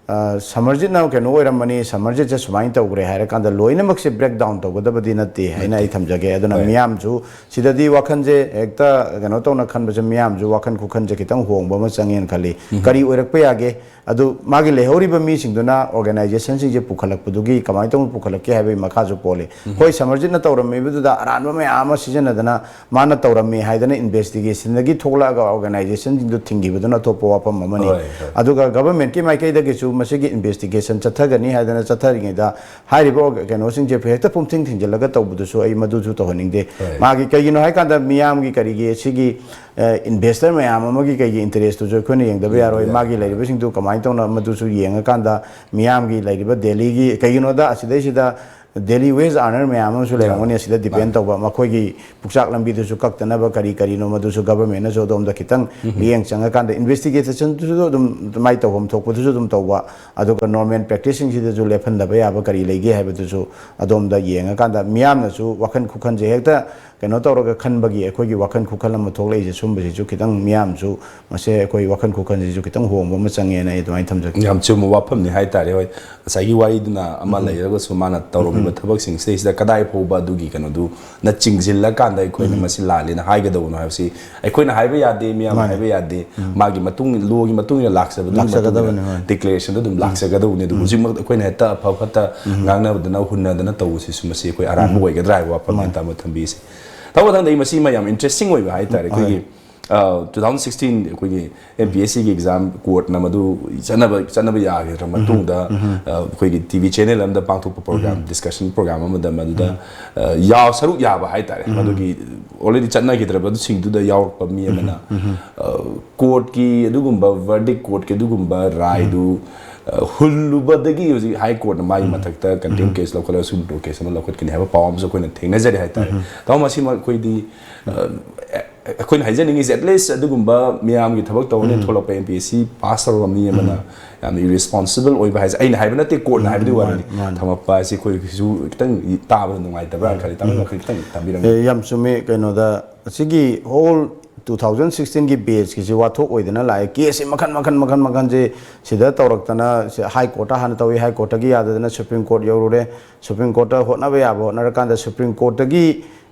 ꯑ, ꯁꯃꯔꯖꯤꯠꯅ ꯀꯩꯅꯣ ꯑꯣꯏꯔꯝꯃꯅꯤ, ꯁꯃꯔꯖꯤꯠꯁꯦ ꯁꯨꯃꯥꯏꯅ ꯇꯧꯈ꯭ꯔꯦ ꯍꯥꯏꯔꯀꯥꯟꯗ ꯂꯣꯏꯅꯃꯛꯁꯦ ꯕ꯭ꯔꯦꯛ ꯗꯥꯎꯟ ꯇꯧꯒꯗꯕꯗꯤ ꯅꯠꯇꯦ ꯍꯥꯏꯅ ꯑꯩ ꯊꯝꯖꯒꯦ꯫ ꯑꯗꯨꯅ ꯍꯣꯏ꯫ ꯃꯤꯌꯥꯝꯁꯨ ꯁꯤꯗꯗꯤ ꯋꯥꯈꯜꯁꯦ ꯍꯦꯛꯇ ꯀꯩꯅꯣ ꯇꯧꯅ ꯈꯟꯕꯁꯦ, ꯃꯤꯌꯥꯝꯁꯨ ꯋꯥꯈꯜ ꯈꯨꯈꯟꯁꯦ ꯈꯤꯇꯪ ꯍꯣꯡꯕ ꯑꯃ ꯆꯪꯉꯦꯅ ꯈꯜꯂꯤ꯫ ꯀꯔꯤ ꯑꯣꯏꯔꯛꯄ ꯌꯥꯒꯦ? ꯑꯗꯨ ꯃꯥꯒꯤ ꯂꯩꯍꯧꯔꯤꯕ ꯃꯤꯁꯤꯡꯗꯨꯅ ꯑꯣꯔꯒꯅꯥꯏꯖꯦꯁꯟꯁꯤꯡꯁꯦ ꯄꯨꯈꯠꯂꯛꯄꯗꯨꯒꯤ ꯀꯃꯥꯏꯅ ꯇꯧꯅ ꯄꯨꯈꯠꯂꯛꯀꯦ ꯍꯥꯏꯕꯒꯤ ꯃꯈꯥꯁꯨ ꯄꯣꯜꯂꯤ꯫ ꯍꯣꯏ, ꯁꯃꯔꯖꯤꯠꯅ ꯇꯧꯔꯝꯃꯤꯕꯗꯨꯗ ꯑꯔꯥꯟꯕ ꯃꯌꯥꯝ ꯑꯃ ꯁꯤꯖꯤꯟꯅꯗꯅ ꯃꯥꯅ ꯇꯧꯔꯝꯃꯤ ꯍꯥꯏꯗꯅ ꯏꯟꯚꯦꯁꯇꯤꯒꯦꯁꯟꯗꯒꯤ ꯊꯣꯛꯂꯛꯑꯒ ꯑꯣꯔꯒꯅꯥꯏꯖꯦꯁꯟꯁꯤꯡꯗꯨ ꯊꯤꯡꯈꯤꯕꯗꯨꯅ ꯑꯇꯣꯞꯄ ꯋꯥꯐꯝ ꯑꯃꯅꯤ꯫ ꯍꯣꯏ, ꯍꯣꯏ꯫ ꯑꯗꯨꯒ ꯒꯚꯔꯟꯃꯦꯟꯠꯀꯤ ꯃꯥꯏꯀꯩꯗꯒꯤꯁꯨ ꯃꯁꯤꯒꯤ ꯏꯟꯚꯦꯁꯇꯤꯒꯦꯁꯟ ꯆꯠꯊꯒꯅꯤ ꯍꯥꯏꯗꯅ ꯆꯠꯊꯔꯤꯉꯩꯗ ꯍꯥꯏꯔꯤꯕ ꯑꯣꯔꯒ-, ꯀꯩꯅꯣꯁꯤꯡꯁꯦ ꯍꯦꯛꯇ ꯄꯨꯝꯊꯤꯡ ꯊꯤꯡꯖꯤꯜꯂꯒ ꯇꯧꯕꯗꯨꯁꯨ ꯑꯩ ꯃꯗꯨꯁꯨ ꯇꯧꯍꯟꯅꯤꯡꯗꯦ꯫ ꯍꯣꯏ꯫ ꯃꯥꯒꯤ ꯀꯩꯒꯤꯅꯣ ꯍꯥꯏꯀꯥꯟꯗ ꯃꯤꯌꯥꯝꯒꯤ ꯀꯔꯤꯒꯤ ꯁꯤꯒꯤ, ꯑ, ꯏꯟꯚꯦꯁꯇꯔ ꯃꯌꯥꯝ ꯑꯃꯒꯤ ꯀꯩꯒꯤ ꯏꯟꯇꯔꯦꯁꯇꯨꯁꯨ ꯑꯩꯈꯣꯏꯅ ꯌꯦꯡꯗꯕ ꯌꯥꯔꯣꯏ꯫ ꯌꯥꯔꯣꯏ꯫ ꯃꯥꯒꯤ ꯂꯩꯔꯤꯕꯁꯤꯡꯗꯨ ꯀꯃꯥꯏꯅ ꯇꯧꯅ ꯃꯗꯨꯁꯨ ꯌꯦꯡꯉꯀꯥꯟꯗ ꯃꯤꯌꯥꯝꯒꯤ ꯂꯩꯔꯤꯕ ꯗꯦꯜꯂꯤꯒꯤ, ꯀꯩꯒꯤꯅꯣꯗ ꯑꯁꯤꯗꯩꯁꯤꯗ ꯗꯦꯜꯂꯤ ꯋꯦꯖ ꯑꯥꯔꯅꯔ ꯃꯌꯥꯝ ꯑꯃꯁꯨ ꯂꯩꯔꯝꯒꯅꯤ꯫ ꯃꯥꯅꯤ꯫ ꯑꯁꯤꯗ ꯗꯤꯄꯦꯟ ꯇꯧꯕ ꯃꯈꯣꯏꯒꯤ ꯄꯨꯛꯆꯥꯛ ꯂꯝꯕꯤꯗꯨꯁꯨ ꯀꯛꯇꯅꯕ ꯀꯔꯤ ꯀꯔꯤꯅꯣ ꯃꯗꯨꯁꯨ ꯒꯚꯔꯟꯃꯦꯟꯠꯅꯁꯨ ꯑꯗꯣꯝꯗ ꯈꯤꯇꯪ ꯃꯤꯠꯌꯦꯡ ꯆꯪꯉꯀꯥꯟꯗ ꯏꯟꯚꯦꯁꯇꯤꯒꯦꯁꯟꯗꯨꯁꯨ ꯑꯗꯨꯝ ꯃꯥꯏ ꯇꯧꯐꯝ ꯊꯣꯛꯄꯗꯨꯁꯨ ꯑꯗꯨꯝ ꯇꯧꯕ, ꯑꯗꯨꯒ ꯅꯣꯔꯃꯦꯜ ꯄ꯭ꯔꯦꯛꯇꯤꯁꯁꯤꯡꯁꯤꯗꯁꯨ ꯂꯦꯞꯍꯟꯗꯕ ꯌꯥꯕ ꯀꯔꯤ ꯂꯩꯒꯦ ꯍꯥꯏꯕꯗꯨꯁꯨ ꯑꯗꯣꯝꯗ ꯌꯦꯡꯉꯀꯥꯟꯗ ꯃꯤꯌꯥꯝꯅꯁꯨ ꯋꯥꯈꯜ ꯈꯨꯈꯟꯁꯦ ꯍꯦꯛꯇ ꯀꯩꯅꯣ ꯇꯧꯔꯒ ꯈꯟꯕꯒꯤ ꯑꯩꯈꯣꯏꯒꯤ ꯋꯥꯈꯜ ꯈꯨꯈꯜ ꯑꯃ ꯊꯣꯛꯂꯛꯏꯁꯦ꯫ ꯁꯨꯝꯕꯁꯤꯁꯨ ꯈꯤꯇꯪ ꯃꯤꯌꯥꯝꯁꯨ ꯃꯁꯦ ꯑꯩꯈꯣꯏ ꯋꯥꯈꯜ ꯈꯨꯈꯜꯁꯤꯁꯨ ꯈꯤꯇꯪ ꯍꯣꯡꯕ ꯑꯃ ꯆꯪꯉꯦꯅ ꯑꯩ ꯑꯗꯨꯃꯥꯏꯅ ꯊꯝꯖꯒꯦ꯫ ꯌꯥꯝ ꯆꯨꯝꯕ ꯋꯥꯐꯝꯅꯤ ꯍꯥꯏꯇꯥꯔꯦ꯫ ꯍꯣꯏ, ꯉꯁꯥꯏꯒꯤ ꯋꯥꯔꯤꯗꯨꯅ ꯑꯃ ꯂꯩꯔꯒꯁꯨ ꯃꯥꯅ ꯇꯧꯔꯝꯃꯤꯕ ꯊꯕꯛꯁꯤꯡꯁꯤꯗꯩꯁꯤꯗ ꯀꯗꯥꯏ ꯐꯥꯎꯕ ꯑꯗꯨꯒꯤ ꯀꯩꯅꯣꯗꯨꯅ ꯆꯤꯡꯁꯤꯜꯂꯀꯥꯟꯗ ꯑꯩꯈꯣꯏꯅ ꯃꯁꯤ ꯂꯥꯜꯂꯦꯅ ꯍꯥꯏꯒꯗꯧꯕꯅꯣ ꯍꯥꯏꯕꯁꯤ ꯑꯩꯈꯣꯏꯅ ꯍꯥꯏꯕ ꯌꯥꯗꯦ, ꯃꯤꯌꯥꯝꯅ ꯍꯥꯏꯕ ꯌꯥꯗꯦ꯫ ꯃꯥꯒꯤ ꯃꯇꯨꯡ, ꯂꯣꯒꯤ ꯃꯇꯨꯡ ꯏꯟꯅ ꯂꯥꯛꯆꯕꯗꯨꯒꯤ ꯃꯇꯨꯡ ꯏꯟꯅ ꯗꯤꯀ꯭ꯂꯦꯔꯦꯁꯟꯗꯣ ꯑꯗꯨꯝ ꯂꯥꯛꯆꯒꯗꯧꯕꯅꯤ꯫ ꯑꯗꯨꯕꯨ ꯍꯧꯖꯤꯛꯃꯛ ꯑꯩꯈꯣꯏꯅ ꯍꯦꯛꯇ ꯑꯐ ꯐꯠꯇ ꯉꯥꯡꯅꯕꯗꯅ, ꯍꯨꯟꯅꯗꯅ ꯇꯧꯕꯁꯤꯁꯨ ꯃꯁꯤ ꯑꯩꯈꯣꯏ ꯑꯔꯥꯟꯕ ꯑꯣꯏꯒꯗ꯭ꯔꯥ ꯍꯥꯏꯕ ꯋꯥꯐꯝꯅꯤ ꯃꯥꯅꯤ꯫ ꯇꯥꯃꯣ ꯊꯝꯕꯤꯔꯤꯁꯦ꯫ ꯇꯥꯃꯣ, ꯃꯊꯪꯗ ꯑꯩ ꯃꯁꯤꯃ ꯌꯥꯝ ꯏꯟꯇꯔꯦꯁꯇꯤꯡ ꯑꯣꯏꯕ ꯍꯥꯏꯇꯥꯔꯦ꯫ ꯍꯣꯏ꯫ ꯑꯩꯈꯣꯏꯒꯤ ꯇꯨ ꯊꯥꯎꯖꯟ ꯁꯤꯛꯁꯇꯤꯟ ꯑꯩꯈꯣꯏꯒꯤ ꯑꯦꯝ ꯄꯤ ꯑꯦꯁ ꯁꯤꯒꯤ ꯑꯦꯛꯖꯥꯝ ꯀꯣꯔꯠꯅ ꯃꯗꯨ ꯆꯠꯅꯕ ꯆꯠꯅꯕ ꯌꯥꯈꯤꯗ꯭ꯔ ꯃꯇꯨꯡꯗ ꯑ, ꯑꯩꯈꯣꯏꯒꯤ ꯇꯤ ꯚꯤ ꯆꯦꯅꯦꯜ ꯑꯃꯗ ꯄꯥꯡꯊꯣꯛꯄ ꯄ꯭ꯔꯣꯒ꯭ꯔꯥꯝ, ꯗꯤꯁꯀꯁꯟ ꯄ꯭ꯔꯣꯒ꯭ꯔꯥꯝ ꯑꯃꯗ ꯃꯗꯨꯗ ꯑ, ꯌꯥꯎ ꯁꯔꯨꯛ ꯌꯥꯕ ꯍꯥꯏꯇꯥꯔꯦ, ꯃꯗꯨꯒꯤ ꯑꯣꯜꯔꯦꯗꯤ ꯆꯠꯅꯈꯤꯗ꯭ꯔꯕ ꯑꯗꯨꯁꯤꯡꯗꯨꯗ ꯌꯥꯎꯔꯛꯄ ꯃꯤ ꯑꯃꯅ ꯑ, ꯀꯣꯔꯠꯀꯤ ꯑꯗꯨꯒꯨꯝꯕ ꯚꯔꯗꯤꯛ, ꯀꯣꯔꯠꯀꯤ ꯑꯗꯨꯒꯨꯝꯕ ꯔꯥꯏꯗꯨ ꯑ, ꯍꯨꯜꯂꯨꯕꯗꯒꯤ ꯍꯧꯖꯤꯛ ꯍꯥꯏ ꯀꯣꯔꯠꯅ ꯃꯥꯒꯤ ꯃꯊꯛꯇ ꯀꯟꯇꯦꯝ ꯀꯦꯁ ꯂꯧꯈꯠꯂꯒ ꯁꯤꯒꯨꯝꯕ ꯀꯦꯁ ꯑꯃ ꯂꯧꯈꯠꯀꯅꯤ ꯍꯥꯏꯕ ꯄꯥꯎ ꯑꯃꯁꯨ ꯑꯩꯈꯣꯏꯅ ꯊꯦꯡꯅꯖꯔꯦ ꯍꯥꯏꯇꯥꯔꯦ꯫ ꯇꯥꯃꯣ, ꯃꯁꯤꯃꯛ ꯑꯩꯈꯣꯏꯗꯤ ꯑ, ꯑꯩꯈꯣꯏꯅ ꯍꯥꯏꯖꯅꯤꯡꯉꯤꯁꯦ, ꯑꯦꯠꯂꯤꯁ ꯑꯗꯨꯒꯨꯝꯕ ꯃꯤꯌꯥꯝꯒꯤ ꯊꯕꯛ ꯇꯧꯅꯤ ꯊꯣꯛꯂꯛꯄ M P S C pass ꯇꯧꯔꯕ ꯃꯤ ꯑꯃꯅ ꯌꯥꯝꯅ ꯏꯔꯦꯁꯄꯣꯟꯁꯤꯕꯜ ꯑꯣꯏꯕ ꯍꯥꯏꯁꯦ ꯑꯩꯅ ꯍꯥꯏꯕ ꯅꯠꯇꯦ, ꯀꯣꯔꯠꯅ ꯍꯥꯏꯕꯗꯤ ꯋꯥꯔꯤꯅꯤ꯫ ꯊꯝꯃꯛꯄ ꯍꯥꯏꯁꯦ ꯑꯩꯈꯣꯏꯒꯤꯁꯨ ꯈꯤꯇꯪ ꯇꯥꯕꯗ ꯅꯨꯡꯉꯥꯏꯇꯕ꯭ꯔꯥ ꯈꯜꯂꯤ꯫ ꯇꯥꯃꯣ, ꯈꯤꯇꯪ ꯇꯥꯕꯤꯔꯝꯃꯤ꯫ ꯑꯦ, ꯌꯥꯝ ꯆꯨꯝꯃꯤ꯫ ꯀꯩꯅꯣꯗ, ꯑꯁꯤꯒꯤ ꯍꯣꯜ ꯇꯨ ꯊꯥꯎꯖꯟ ꯁꯤꯛꯁꯇꯤꯟꯒꯤ ꯕꯦꯆꯀꯤꯁꯤ ꯋꯥꯊꯣꯛ ꯑꯣꯏꯗꯅ ꯂꯥꯛꯑꯦ꯫ ꯀꯦꯁꯁꯤ ꯃꯈꯟ ꯃꯈꯟ ꯃꯈꯟ ꯃꯈꯟꯁꯦ ꯁꯤꯗ ꯇꯧꯔꯛꯇꯅ, ꯁꯤ ꯍꯥꯏ ꯀꯣꯔꯠꯇ ꯍꯥꯟꯅ ꯇꯧꯏ, ꯍꯥꯏ ꯀꯣꯔꯠꯇꯒꯤ ꯌꯥꯗꯗꯅ ꯁꯨꯄ꯭ꯔꯤꯝ ꯀꯣꯔꯠ ꯌꯧꯔꯨꯔꯦ, ꯁꯨꯄ꯭ꯔꯤꯝ ꯀꯣꯔꯠꯇ ꯍꯣꯠꯅꯕ ꯌꯌꯥꯕ ꯍꯣꯠꯅꯔꯀꯥꯟꯗ ꯁꯨꯄ꯭ꯔꯤꯝ ꯀꯣꯔꯠꯇꯒꯤ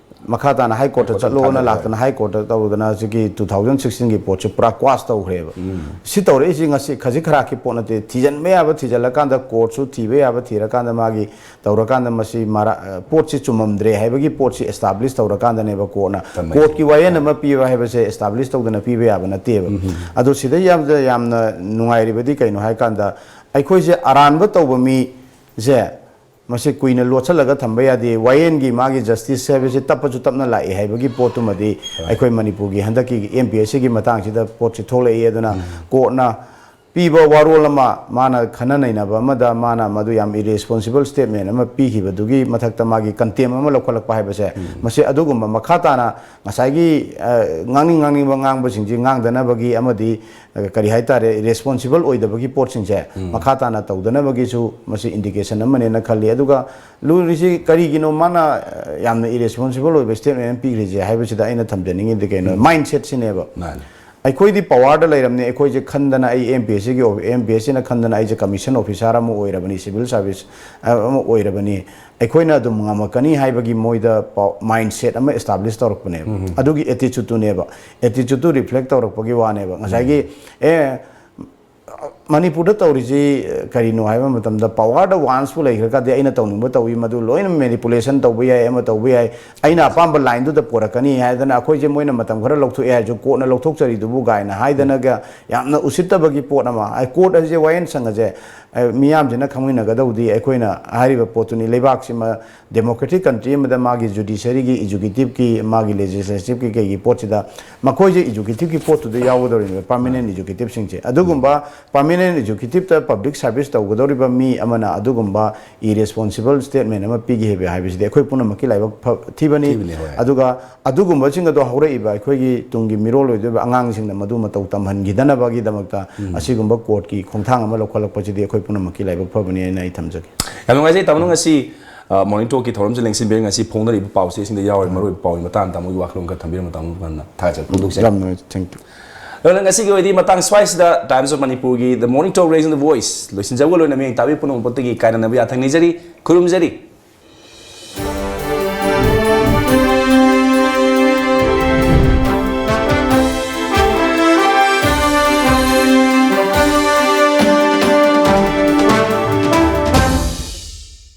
ꯃꯈꯥ ꯇꯥꯅ ꯍꯥꯏ ꯀꯣꯔꯠꯇ ꯆꯠꯂꯣꯅ ꯂꯥꯛꯇꯅ ꯍꯥꯏ ꯀꯣꯔꯠꯇ ꯇꯧꯗꯅ ꯍꯧꯖꯤꯛꯀꯤ ꯇꯨ ꯊꯥꯎꯖꯟ ꯁꯤꯛꯁꯇꯤꯟꯒꯤ ꯄꯣꯠꯁꯤ ꯄꯨꯔꯥ ꯀ꯭ꯋꯥꯁ ꯇꯧꯈ꯭ꯔꯦꯕ꯫ ꯁꯤ ꯇꯧꯔꯛꯏꯁꯤ ꯉꯁꯤ ꯈꯖꯤꯛ ꯈꯔꯥꯛꯀꯤ ꯄꯣꯠ ꯅꯠꯇꯦ꯫ ꯊꯤꯖꯤꯟꯕ ꯌꯥꯕ ꯊꯤꯖꯤꯜꯂꯀꯥꯟꯗ, ꯀꯣꯔꯠꯁꯨ ꯊꯤꯕ ꯌꯥꯕ ꯊꯤꯔꯀꯥꯟꯗ, ꯃꯥꯒꯤ ꯇꯧꯔꯀꯥꯟꯗ ꯃꯁꯤ ꯃꯔꯥ-, ꯄꯣꯠꯁꯤ ꯆꯨꯝꯃꯝꯗ꯭ꯔꯦ ꯍꯥꯏꯕꯒꯤ ꯄꯣꯠꯁꯤ ꯑꯦꯁꯇꯥꯕ꯭ꯂꯤꯁ ꯇꯧꯔꯀꯥꯟꯗꯅꯦꯕ ꯀꯣꯔꯠꯅ꯫ ꯀꯣꯔꯠꯀꯤ ꯋꯥꯌꯦꯜ ꯑꯃ ꯄꯤꯕ ꯍꯥꯏꯕꯁꯦ ꯑꯦꯁꯇꯥꯕ꯭ꯂꯤꯁ ꯇꯧꯗꯅ ꯄꯤꯕ ꯌꯥꯕ ꯅꯠꯇꯦꯕ꯫ ꯑꯗꯣ ꯁꯤꯗ ꯌꯥꯝꯅ, ꯌꯥꯝꯅ ꯅꯨꯡꯉꯥꯏꯔꯤꯕꯗꯤ ꯀꯩꯅꯣ ꯍꯥꯏꯀꯥꯟꯗ, ꯑꯩꯈꯣꯏꯁꯦ ꯑꯔꯥꯟꯕ ꯇꯧꯕ ꯃꯤꯁꯦ ꯃꯁꯤ ꯀꯨꯏꯅ ꯂꯣꯠꯁꯤꯜꯂꯒ ꯊꯝꯕ ꯌꯥꯗꯦ꯫ ꯋꯥꯌꯦꯜꯒꯤ ꯃꯥꯒꯤ ꯖꯁꯇꯤꯁ ꯍꯥꯏꯕꯁꯤ ꯇꯞꯄꯁꯨ ꯇꯞꯅ ꯂꯥꯛꯏ ꯍꯥꯏꯕꯒꯤ ꯄꯣꯠꯇꯨꯃꯗꯤ ꯑꯩꯈꯣꯏ ꯃꯅꯤꯄꯨꯔꯒꯤ ꯍꯟꯗꯛꯀꯤ ꯑꯦꯝ ꯄꯤ ꯑꯦꯁ ꯁꯤꯒꯤ ꯃꯇꯥꯡꯁꯤꯗ ꯄꯣꯠꯁꯤ ꯊꯣꯛꯂꯛꯏ꯫ ꯑꯗꯨꯅ ꯀꯣꯔꯠꯅ ꯄꯤꯕ ꯋꯥꯔꯣꯜ ꯑꯃ, ꯃꯥꯅ ꯈꯟꯅ ꯅꯩꯅꯕ ꯑꯃꯗ ꯃꯥꯅ ꯃꯗꯨ ꯌꯥꯝ ꯏꯔꯦꯁꯄꯣꯟꯁꯤꯕꯜ ꯁ꯭ꯇꯦꯠꯃꯦꯟ ꯑꯃ ꯄꯤꯈꯤꯕꯗꯨꯒꯤ ꯃꯊꯛꯇ ꯃꯥꯒꯤ ꯀꯟꯇꯦꯝ ꯑꯃ ꯂꯧꯈꯠꯂꯛꯄ ꯍꯥꯏꯕꯁꯦ, ꯃꯁꯤ ꯑꯗꯨꯒꯨꯝꯕ ꯃꯈꯥ ꯇꯥꯅ ꯉꯁꯥꯏꯒꯤ, ꯑ, ꯉꯥꯡꯅꯤꯡ ꯉꯥꯡꯅꯤꯡꯕ ꯉꯥꯡꯕꯁꯤꯡꯁꯤ ꯉꯥꯡꯗꯅꯕꯒꯤ ꯑꯃꯗꯤ, ꯑ, ꯀꯔꯤ ꯍꯥꯏꯇꯥꯔꯦ, ꯔꯦꯁꯄꯣꯟꯁꯤꯕꯜ ꯑꯣꯏꯗꯕꯒꯤ ꯄꯣꯠꯁꯤꯡꯁꯦ ꯃꯈꯥ ꯇꯥꯅ ꯇꯧꯗꯅꯕꯒꯤꯁꯨ ꯃꯁꯤ ꯏꯟꯗꯤꯀꯦꯁꯟ ꯑꯃꯅꯦꯅ ꯈꯜꯂꯤ꯫ ꯑꯗꯨꯒ ꯂꯨꯔꯤꯁꯤ ꯀꯔꯤꯒꯤꯅꯣ ꯃꯥꯅ, ꯑ, ꯌꯥꯝꯅ ꯏꯔꯦꯁꯄꯣꯟꯁꯤꯕꯜ ꯑꯣꯏꯕ ꯁ꯭ꯇꯦꯠꯃꯦꯟ ꯑꯃ ꯄꯤꯈ꯭ꯔꯤꯁꯦ ꯍꯥꯏꯕꯁꯤꯗ ꯑꯩꯅ ꯊꯝꯖꯅꯤꯡꯉꯤꯗꯤ ꯀꯩꯅꯣ, ꯃꯥꯏꯟ ꯁꯦꯠꯁꯤꯅꯦꯕ꯫ ꯑꯩꯈꯣꯏꯗꯤ ꯄꯋꯥꯔꯗ ꯂꯩꯔꯕꯅꯤ, ꯑꯩꯈꯣꯏꯁꯦ ꯈꯟꯗꯅ, ꯑꯩ ꯑꯦꯝ ꯄꯤ ꯑꯦꯁ ꯁꯤꯒꯤ ꯑꯣꯐ-, ꯑꯦꯝ ꯄꯤ ꯑꯦꯁ ꯁꯤꯅ ꯈꯟꯗꯅ ꯑꯩꯁꯦ ꯀꯃꯤꯁꯟ ꯑꯣꯐꯤꯁꯥꯔ ꯑꯃ ꯑꯣꯏꯔꯕꯅꯤ, ꯁꯤꯚꯤꯜ ꯁꯥꯔꯚꯤꯁ ꯑꯃ ꯑꯣꯏꯔꯕꯅꯤ, ꯑꯩꯈꯣꯏꯅ ꯑꯗꯨꯝ ꯉꯝꯃꯛꯀꯅꯤ ꯍꯥꯏꯕꯒꯤ ꯃꯣꯏꯗ ꯄꯥꯎ-, ꯃꯥꯏꯟ ꯁꯦꯠ ꯑꯃ ꯑꯦꯁꯇꯥꯕ꯭ꯂꯤꯁ ꯇꯧꯔꯛꯄꯅꯦꯕ꯫ ꯑꯗꯨꯒꯤ ꯑꯦꯇꯤꯆꯨꯠꯇꯨꯅꯦꯕ, ꯑꯦꯇꯤꯆꯨꯠꯇꯨ ꯔꯤꯐ꯭ꯂꯦꯛ ꯇꯧꯔꯛꯄꯒꯤ ꯋꯥꯅꯦꯕ꯫ ꯉꯁꯥꯏꯒꯤ, ꯑꯦ, ꯃꯅꯤꯄꯨꯔꯗ ꯇꯧꯔꯤꯁꯤ ꯀꯔꯤꯅꯣ ꯍꯥꯏꯕ ꯃꯇꯝꯗ, ꯄꯋꯥꯔꯗ ꯋꯥꯟꯁꯄꯨ ꯂꯩꯈ꯭ꯔꯒꯗꯤ ꯑꯩꯅ ꯇꯧꯅꯤꯡꯕ ꯇꯧꯏ, ꯃꯗꯨ ꯂꯣꯏꯅ ꯃꯦꯅꯤꯄꯨꯂꯦꯁꯟ ꯇꯧꯕ ꯌꯥꯏ, ꯑꯃ ꯇꯧꯕ ꯌꯥꯏ, ꯑꯩꯅ ꯑꯄꯥꯝꯕ ꯂꯥꯏꯟꯗꯨꯗ ꯄꯣꯔꯛꯀꯅꯤ ꯍꯥꯏꯗꯅ ꯑꯩꯈꯣꯏꯁꯦ ꯃꯣꯏꯅ ꯃꯇꯝ ꯈꯔ ꯂꯧꯊꯣꯛꯑꯦ ꯍꯥꯏꯔꯁꯨ ꯀꯣꯔꯠꯅ ꯂꯧꯊꯣꯛꯆꯔꯤꯗꯨꯕꯨ ꯀꯥꯏꯅ ꯍꯥꯏꯗꯅꯒ ꯌꯥꯝꯅ ꯎꯁꯤꯠꯇꯕꯒꯤ ꯄꯣꯠ ꯑꯃ꯫ ꯑꯩ ꯀꯣꯔꯠ ꯍꯥꯏꯁꯦ, ꯋꯥꯌꯦꯜ ꯁꯪ ꯑꯁꯦ, ꯑꯩ ꯃꯤꯌꯥꯝꯁꯤꯅ ꯈꯪꯃꯤꯟꯅꯒꯗꯧꯗꯤ ꯑꯩꯈꯣꯏꯅ ꯍꯥꯏꯔꯤꯕ ꯄꯣꯠꯇꯨꯅꯤ꯫ ꯂꯩꯕꯥꯛꯁꯤꯃ ꯗꯦꯃꯣꯀ꯭ꯔꯦꯇꯤꯛ ꯀꯟꯇ꯭ꯔꯤ ꯑꯃꯗ ꯃꯥꯒꯤ ꯖꯨꯗꯤꯁꯔꯤꯒꯤ, ꯑꯦꯖꯨꯀꯦꯇꯤꯞꯀꯤ, ꯃꯥꯒꯤ ꯂꯦꯖꯤꯁꯂꯦꯇꯤꯞꯀꯤ ꯀꯩꯒꯤ ꯄꯣꯠꯁꯤꯗ ꯃꯈꯣꯏꯁꯦ ꯑꯦꯖꯨꯀꯦꯇꯤꯞꯀꯤ ꯄꯣꯠꯇꯨꯗ ꯌꯥꯎꯒꯗꯧꯔꯤꯕ ꯄꯥꯔꯃꯤꯅꯦꯟ ꯑꯦꯖꯨꯀꯦꯇꯤꯞꯁꯤꯡꯁꯦ꯫ ꯑꯗꯨꯒꯨꯝꯕ ꯄꯥꯔꯃꯤꯅꯦꯟ ꯑꯦꯖꯨꯀꯦꯇꯤꯞꯇ ꯄꯕ꯭ꯂꯤꯛ ꯁꯥꯔꯚꯤꯁ ꯇꯧꯒꯗꯧꯔꯤꯕ ꯃꯤ ꯑꯃꯅ ꯑꯗꯨꯒꯨꯝꯕ ꯏꯔꯦꯁꯄꯣꯟꯁꯤꯕꯜ ꯁ꯭ꯇꯦꯠꯃꯦꯟ ꯑꯃ ꯄꯤꯒꯦ ꯍꯥꯏꯕ ꯍꯥꯏꯕꯁꯤꯗꯤ ꯑꯩꯈꯣꯏ ꯄꯨꯝꯅꯃꯛꯀꯤ ꯂꯥꯏꯕꯛ ꯐ-, ꯊꯤꯕꯅꯤ꯫ ꯊꯤꯕꯅꯤ, ꯍꯣꯏ꯫ ꯑꯗꯨꯒ ꯑꯗꯨꯒꯨꯝꯕꯁꯤꯡ ꯑꯗꯣ ꯍꯧꯔꯛꯏꯕ ꯑꯩꯈꯣꯏꯒꯤ ꯇꯨꯡꯒꯤ ꯃꯤꯔꯣꯜ ꯑꯣꯏꯗꯣꯏꯕ ꯑꯉꯥꯡꯁꯤꯡꯗ ꯃꯗꯨ ꯃꯇꯧ ꯇꯝꯍꯟꯈꯤꯗꯅꯕꯒꯤꯗꯃꯛꯇ ꯑꯁꯤꯒꯨꯝꯕ ꯀꯣꯔꯠꯀꯤ ꯈꯣꯡꯊꯥꯡ ꯑꯃ ꯂꯧꯈꯠꯂꯛꯄꯁꯤꯗꯤ ꯑꯩꯈꯣꯏ ꯄꯨꯝꯅꯃꯛꯀꯤ ꯂꯥꯏꯕꯛ ꯐꯕꯅꯤ ꯍꯥꯏꯅ ꯑꯩ ꯊꯝꯖꯒꯦ꯫ ꯌꯥꯝ ꯅꯨꯡꯉꯥꯏꯖꯩ ꯇꯥꯃꯣ, ꯉꯁꯤ ꯃꯣꯔꯅꯤꯡ ꯇꯣꯛꯀꯤ ꯊꯧꯔꯝꯁꯤ ꯂꯦꯡꯁꯤꯟꯕꯤꯔ ꯉꯁꯤ ꯐꯣꯡꯅꯔꯤꯕ ꯄꯥꯎꯆꯦꯁꯤꯡꯗ ꯌꯥꯎꯔꯤꯕ ꯃꯔꯨꯑꯣꯏꯕ ꯄꯥꯎꯒꯤ ꯃꯇꯥꯡꯗ ꯇꯥꯃꯣꯒꯤ ꯋꯥꯈꯜꯂꯣꯟ ꯈꯔ ꯊꯝꯕꯤꯔꯝꯕ ꯇꯥꯃꯣ ꯊꯥꯒꯠꯆꯔꯤ꯫ ꯐꯣꯡꯗꯣꯛꯆꯔꯤ꯫ ꯌꯥꯝ ꯅꯨꯡꯉꯥꯏꯖꯩ꯫ Thank you꯫ ꯑꯗꯨꯅ ꯉꯁꯤꯒꯤ ꯑꯣꯏꯗꯤ ꯃꯇꯥꯡ ꯁ꯭ꯋꯥꯏꯁꯤꯗ Times of ꯃꯅꯤꯄꯨꯔꯒꯤ The Morning Talk Raising the Voice ꯂꯣꯏꯁꯤꯟꯖꯕꯒ ꯂꯣꯏꯅ ꯃꯤꯌꯦꯡ ꯇꯥꯕꯤ ꯄꯨꯝꯅꯃꯛꯄꯨꯗꯒꯤ ꯀꯥꯏꯅꯅꯕ ꯌꯥꯊꯪ ꯅꯤꯖꯔꯤ, ꯈꯨꯔꯨꯝꯖꯔꯤ꯫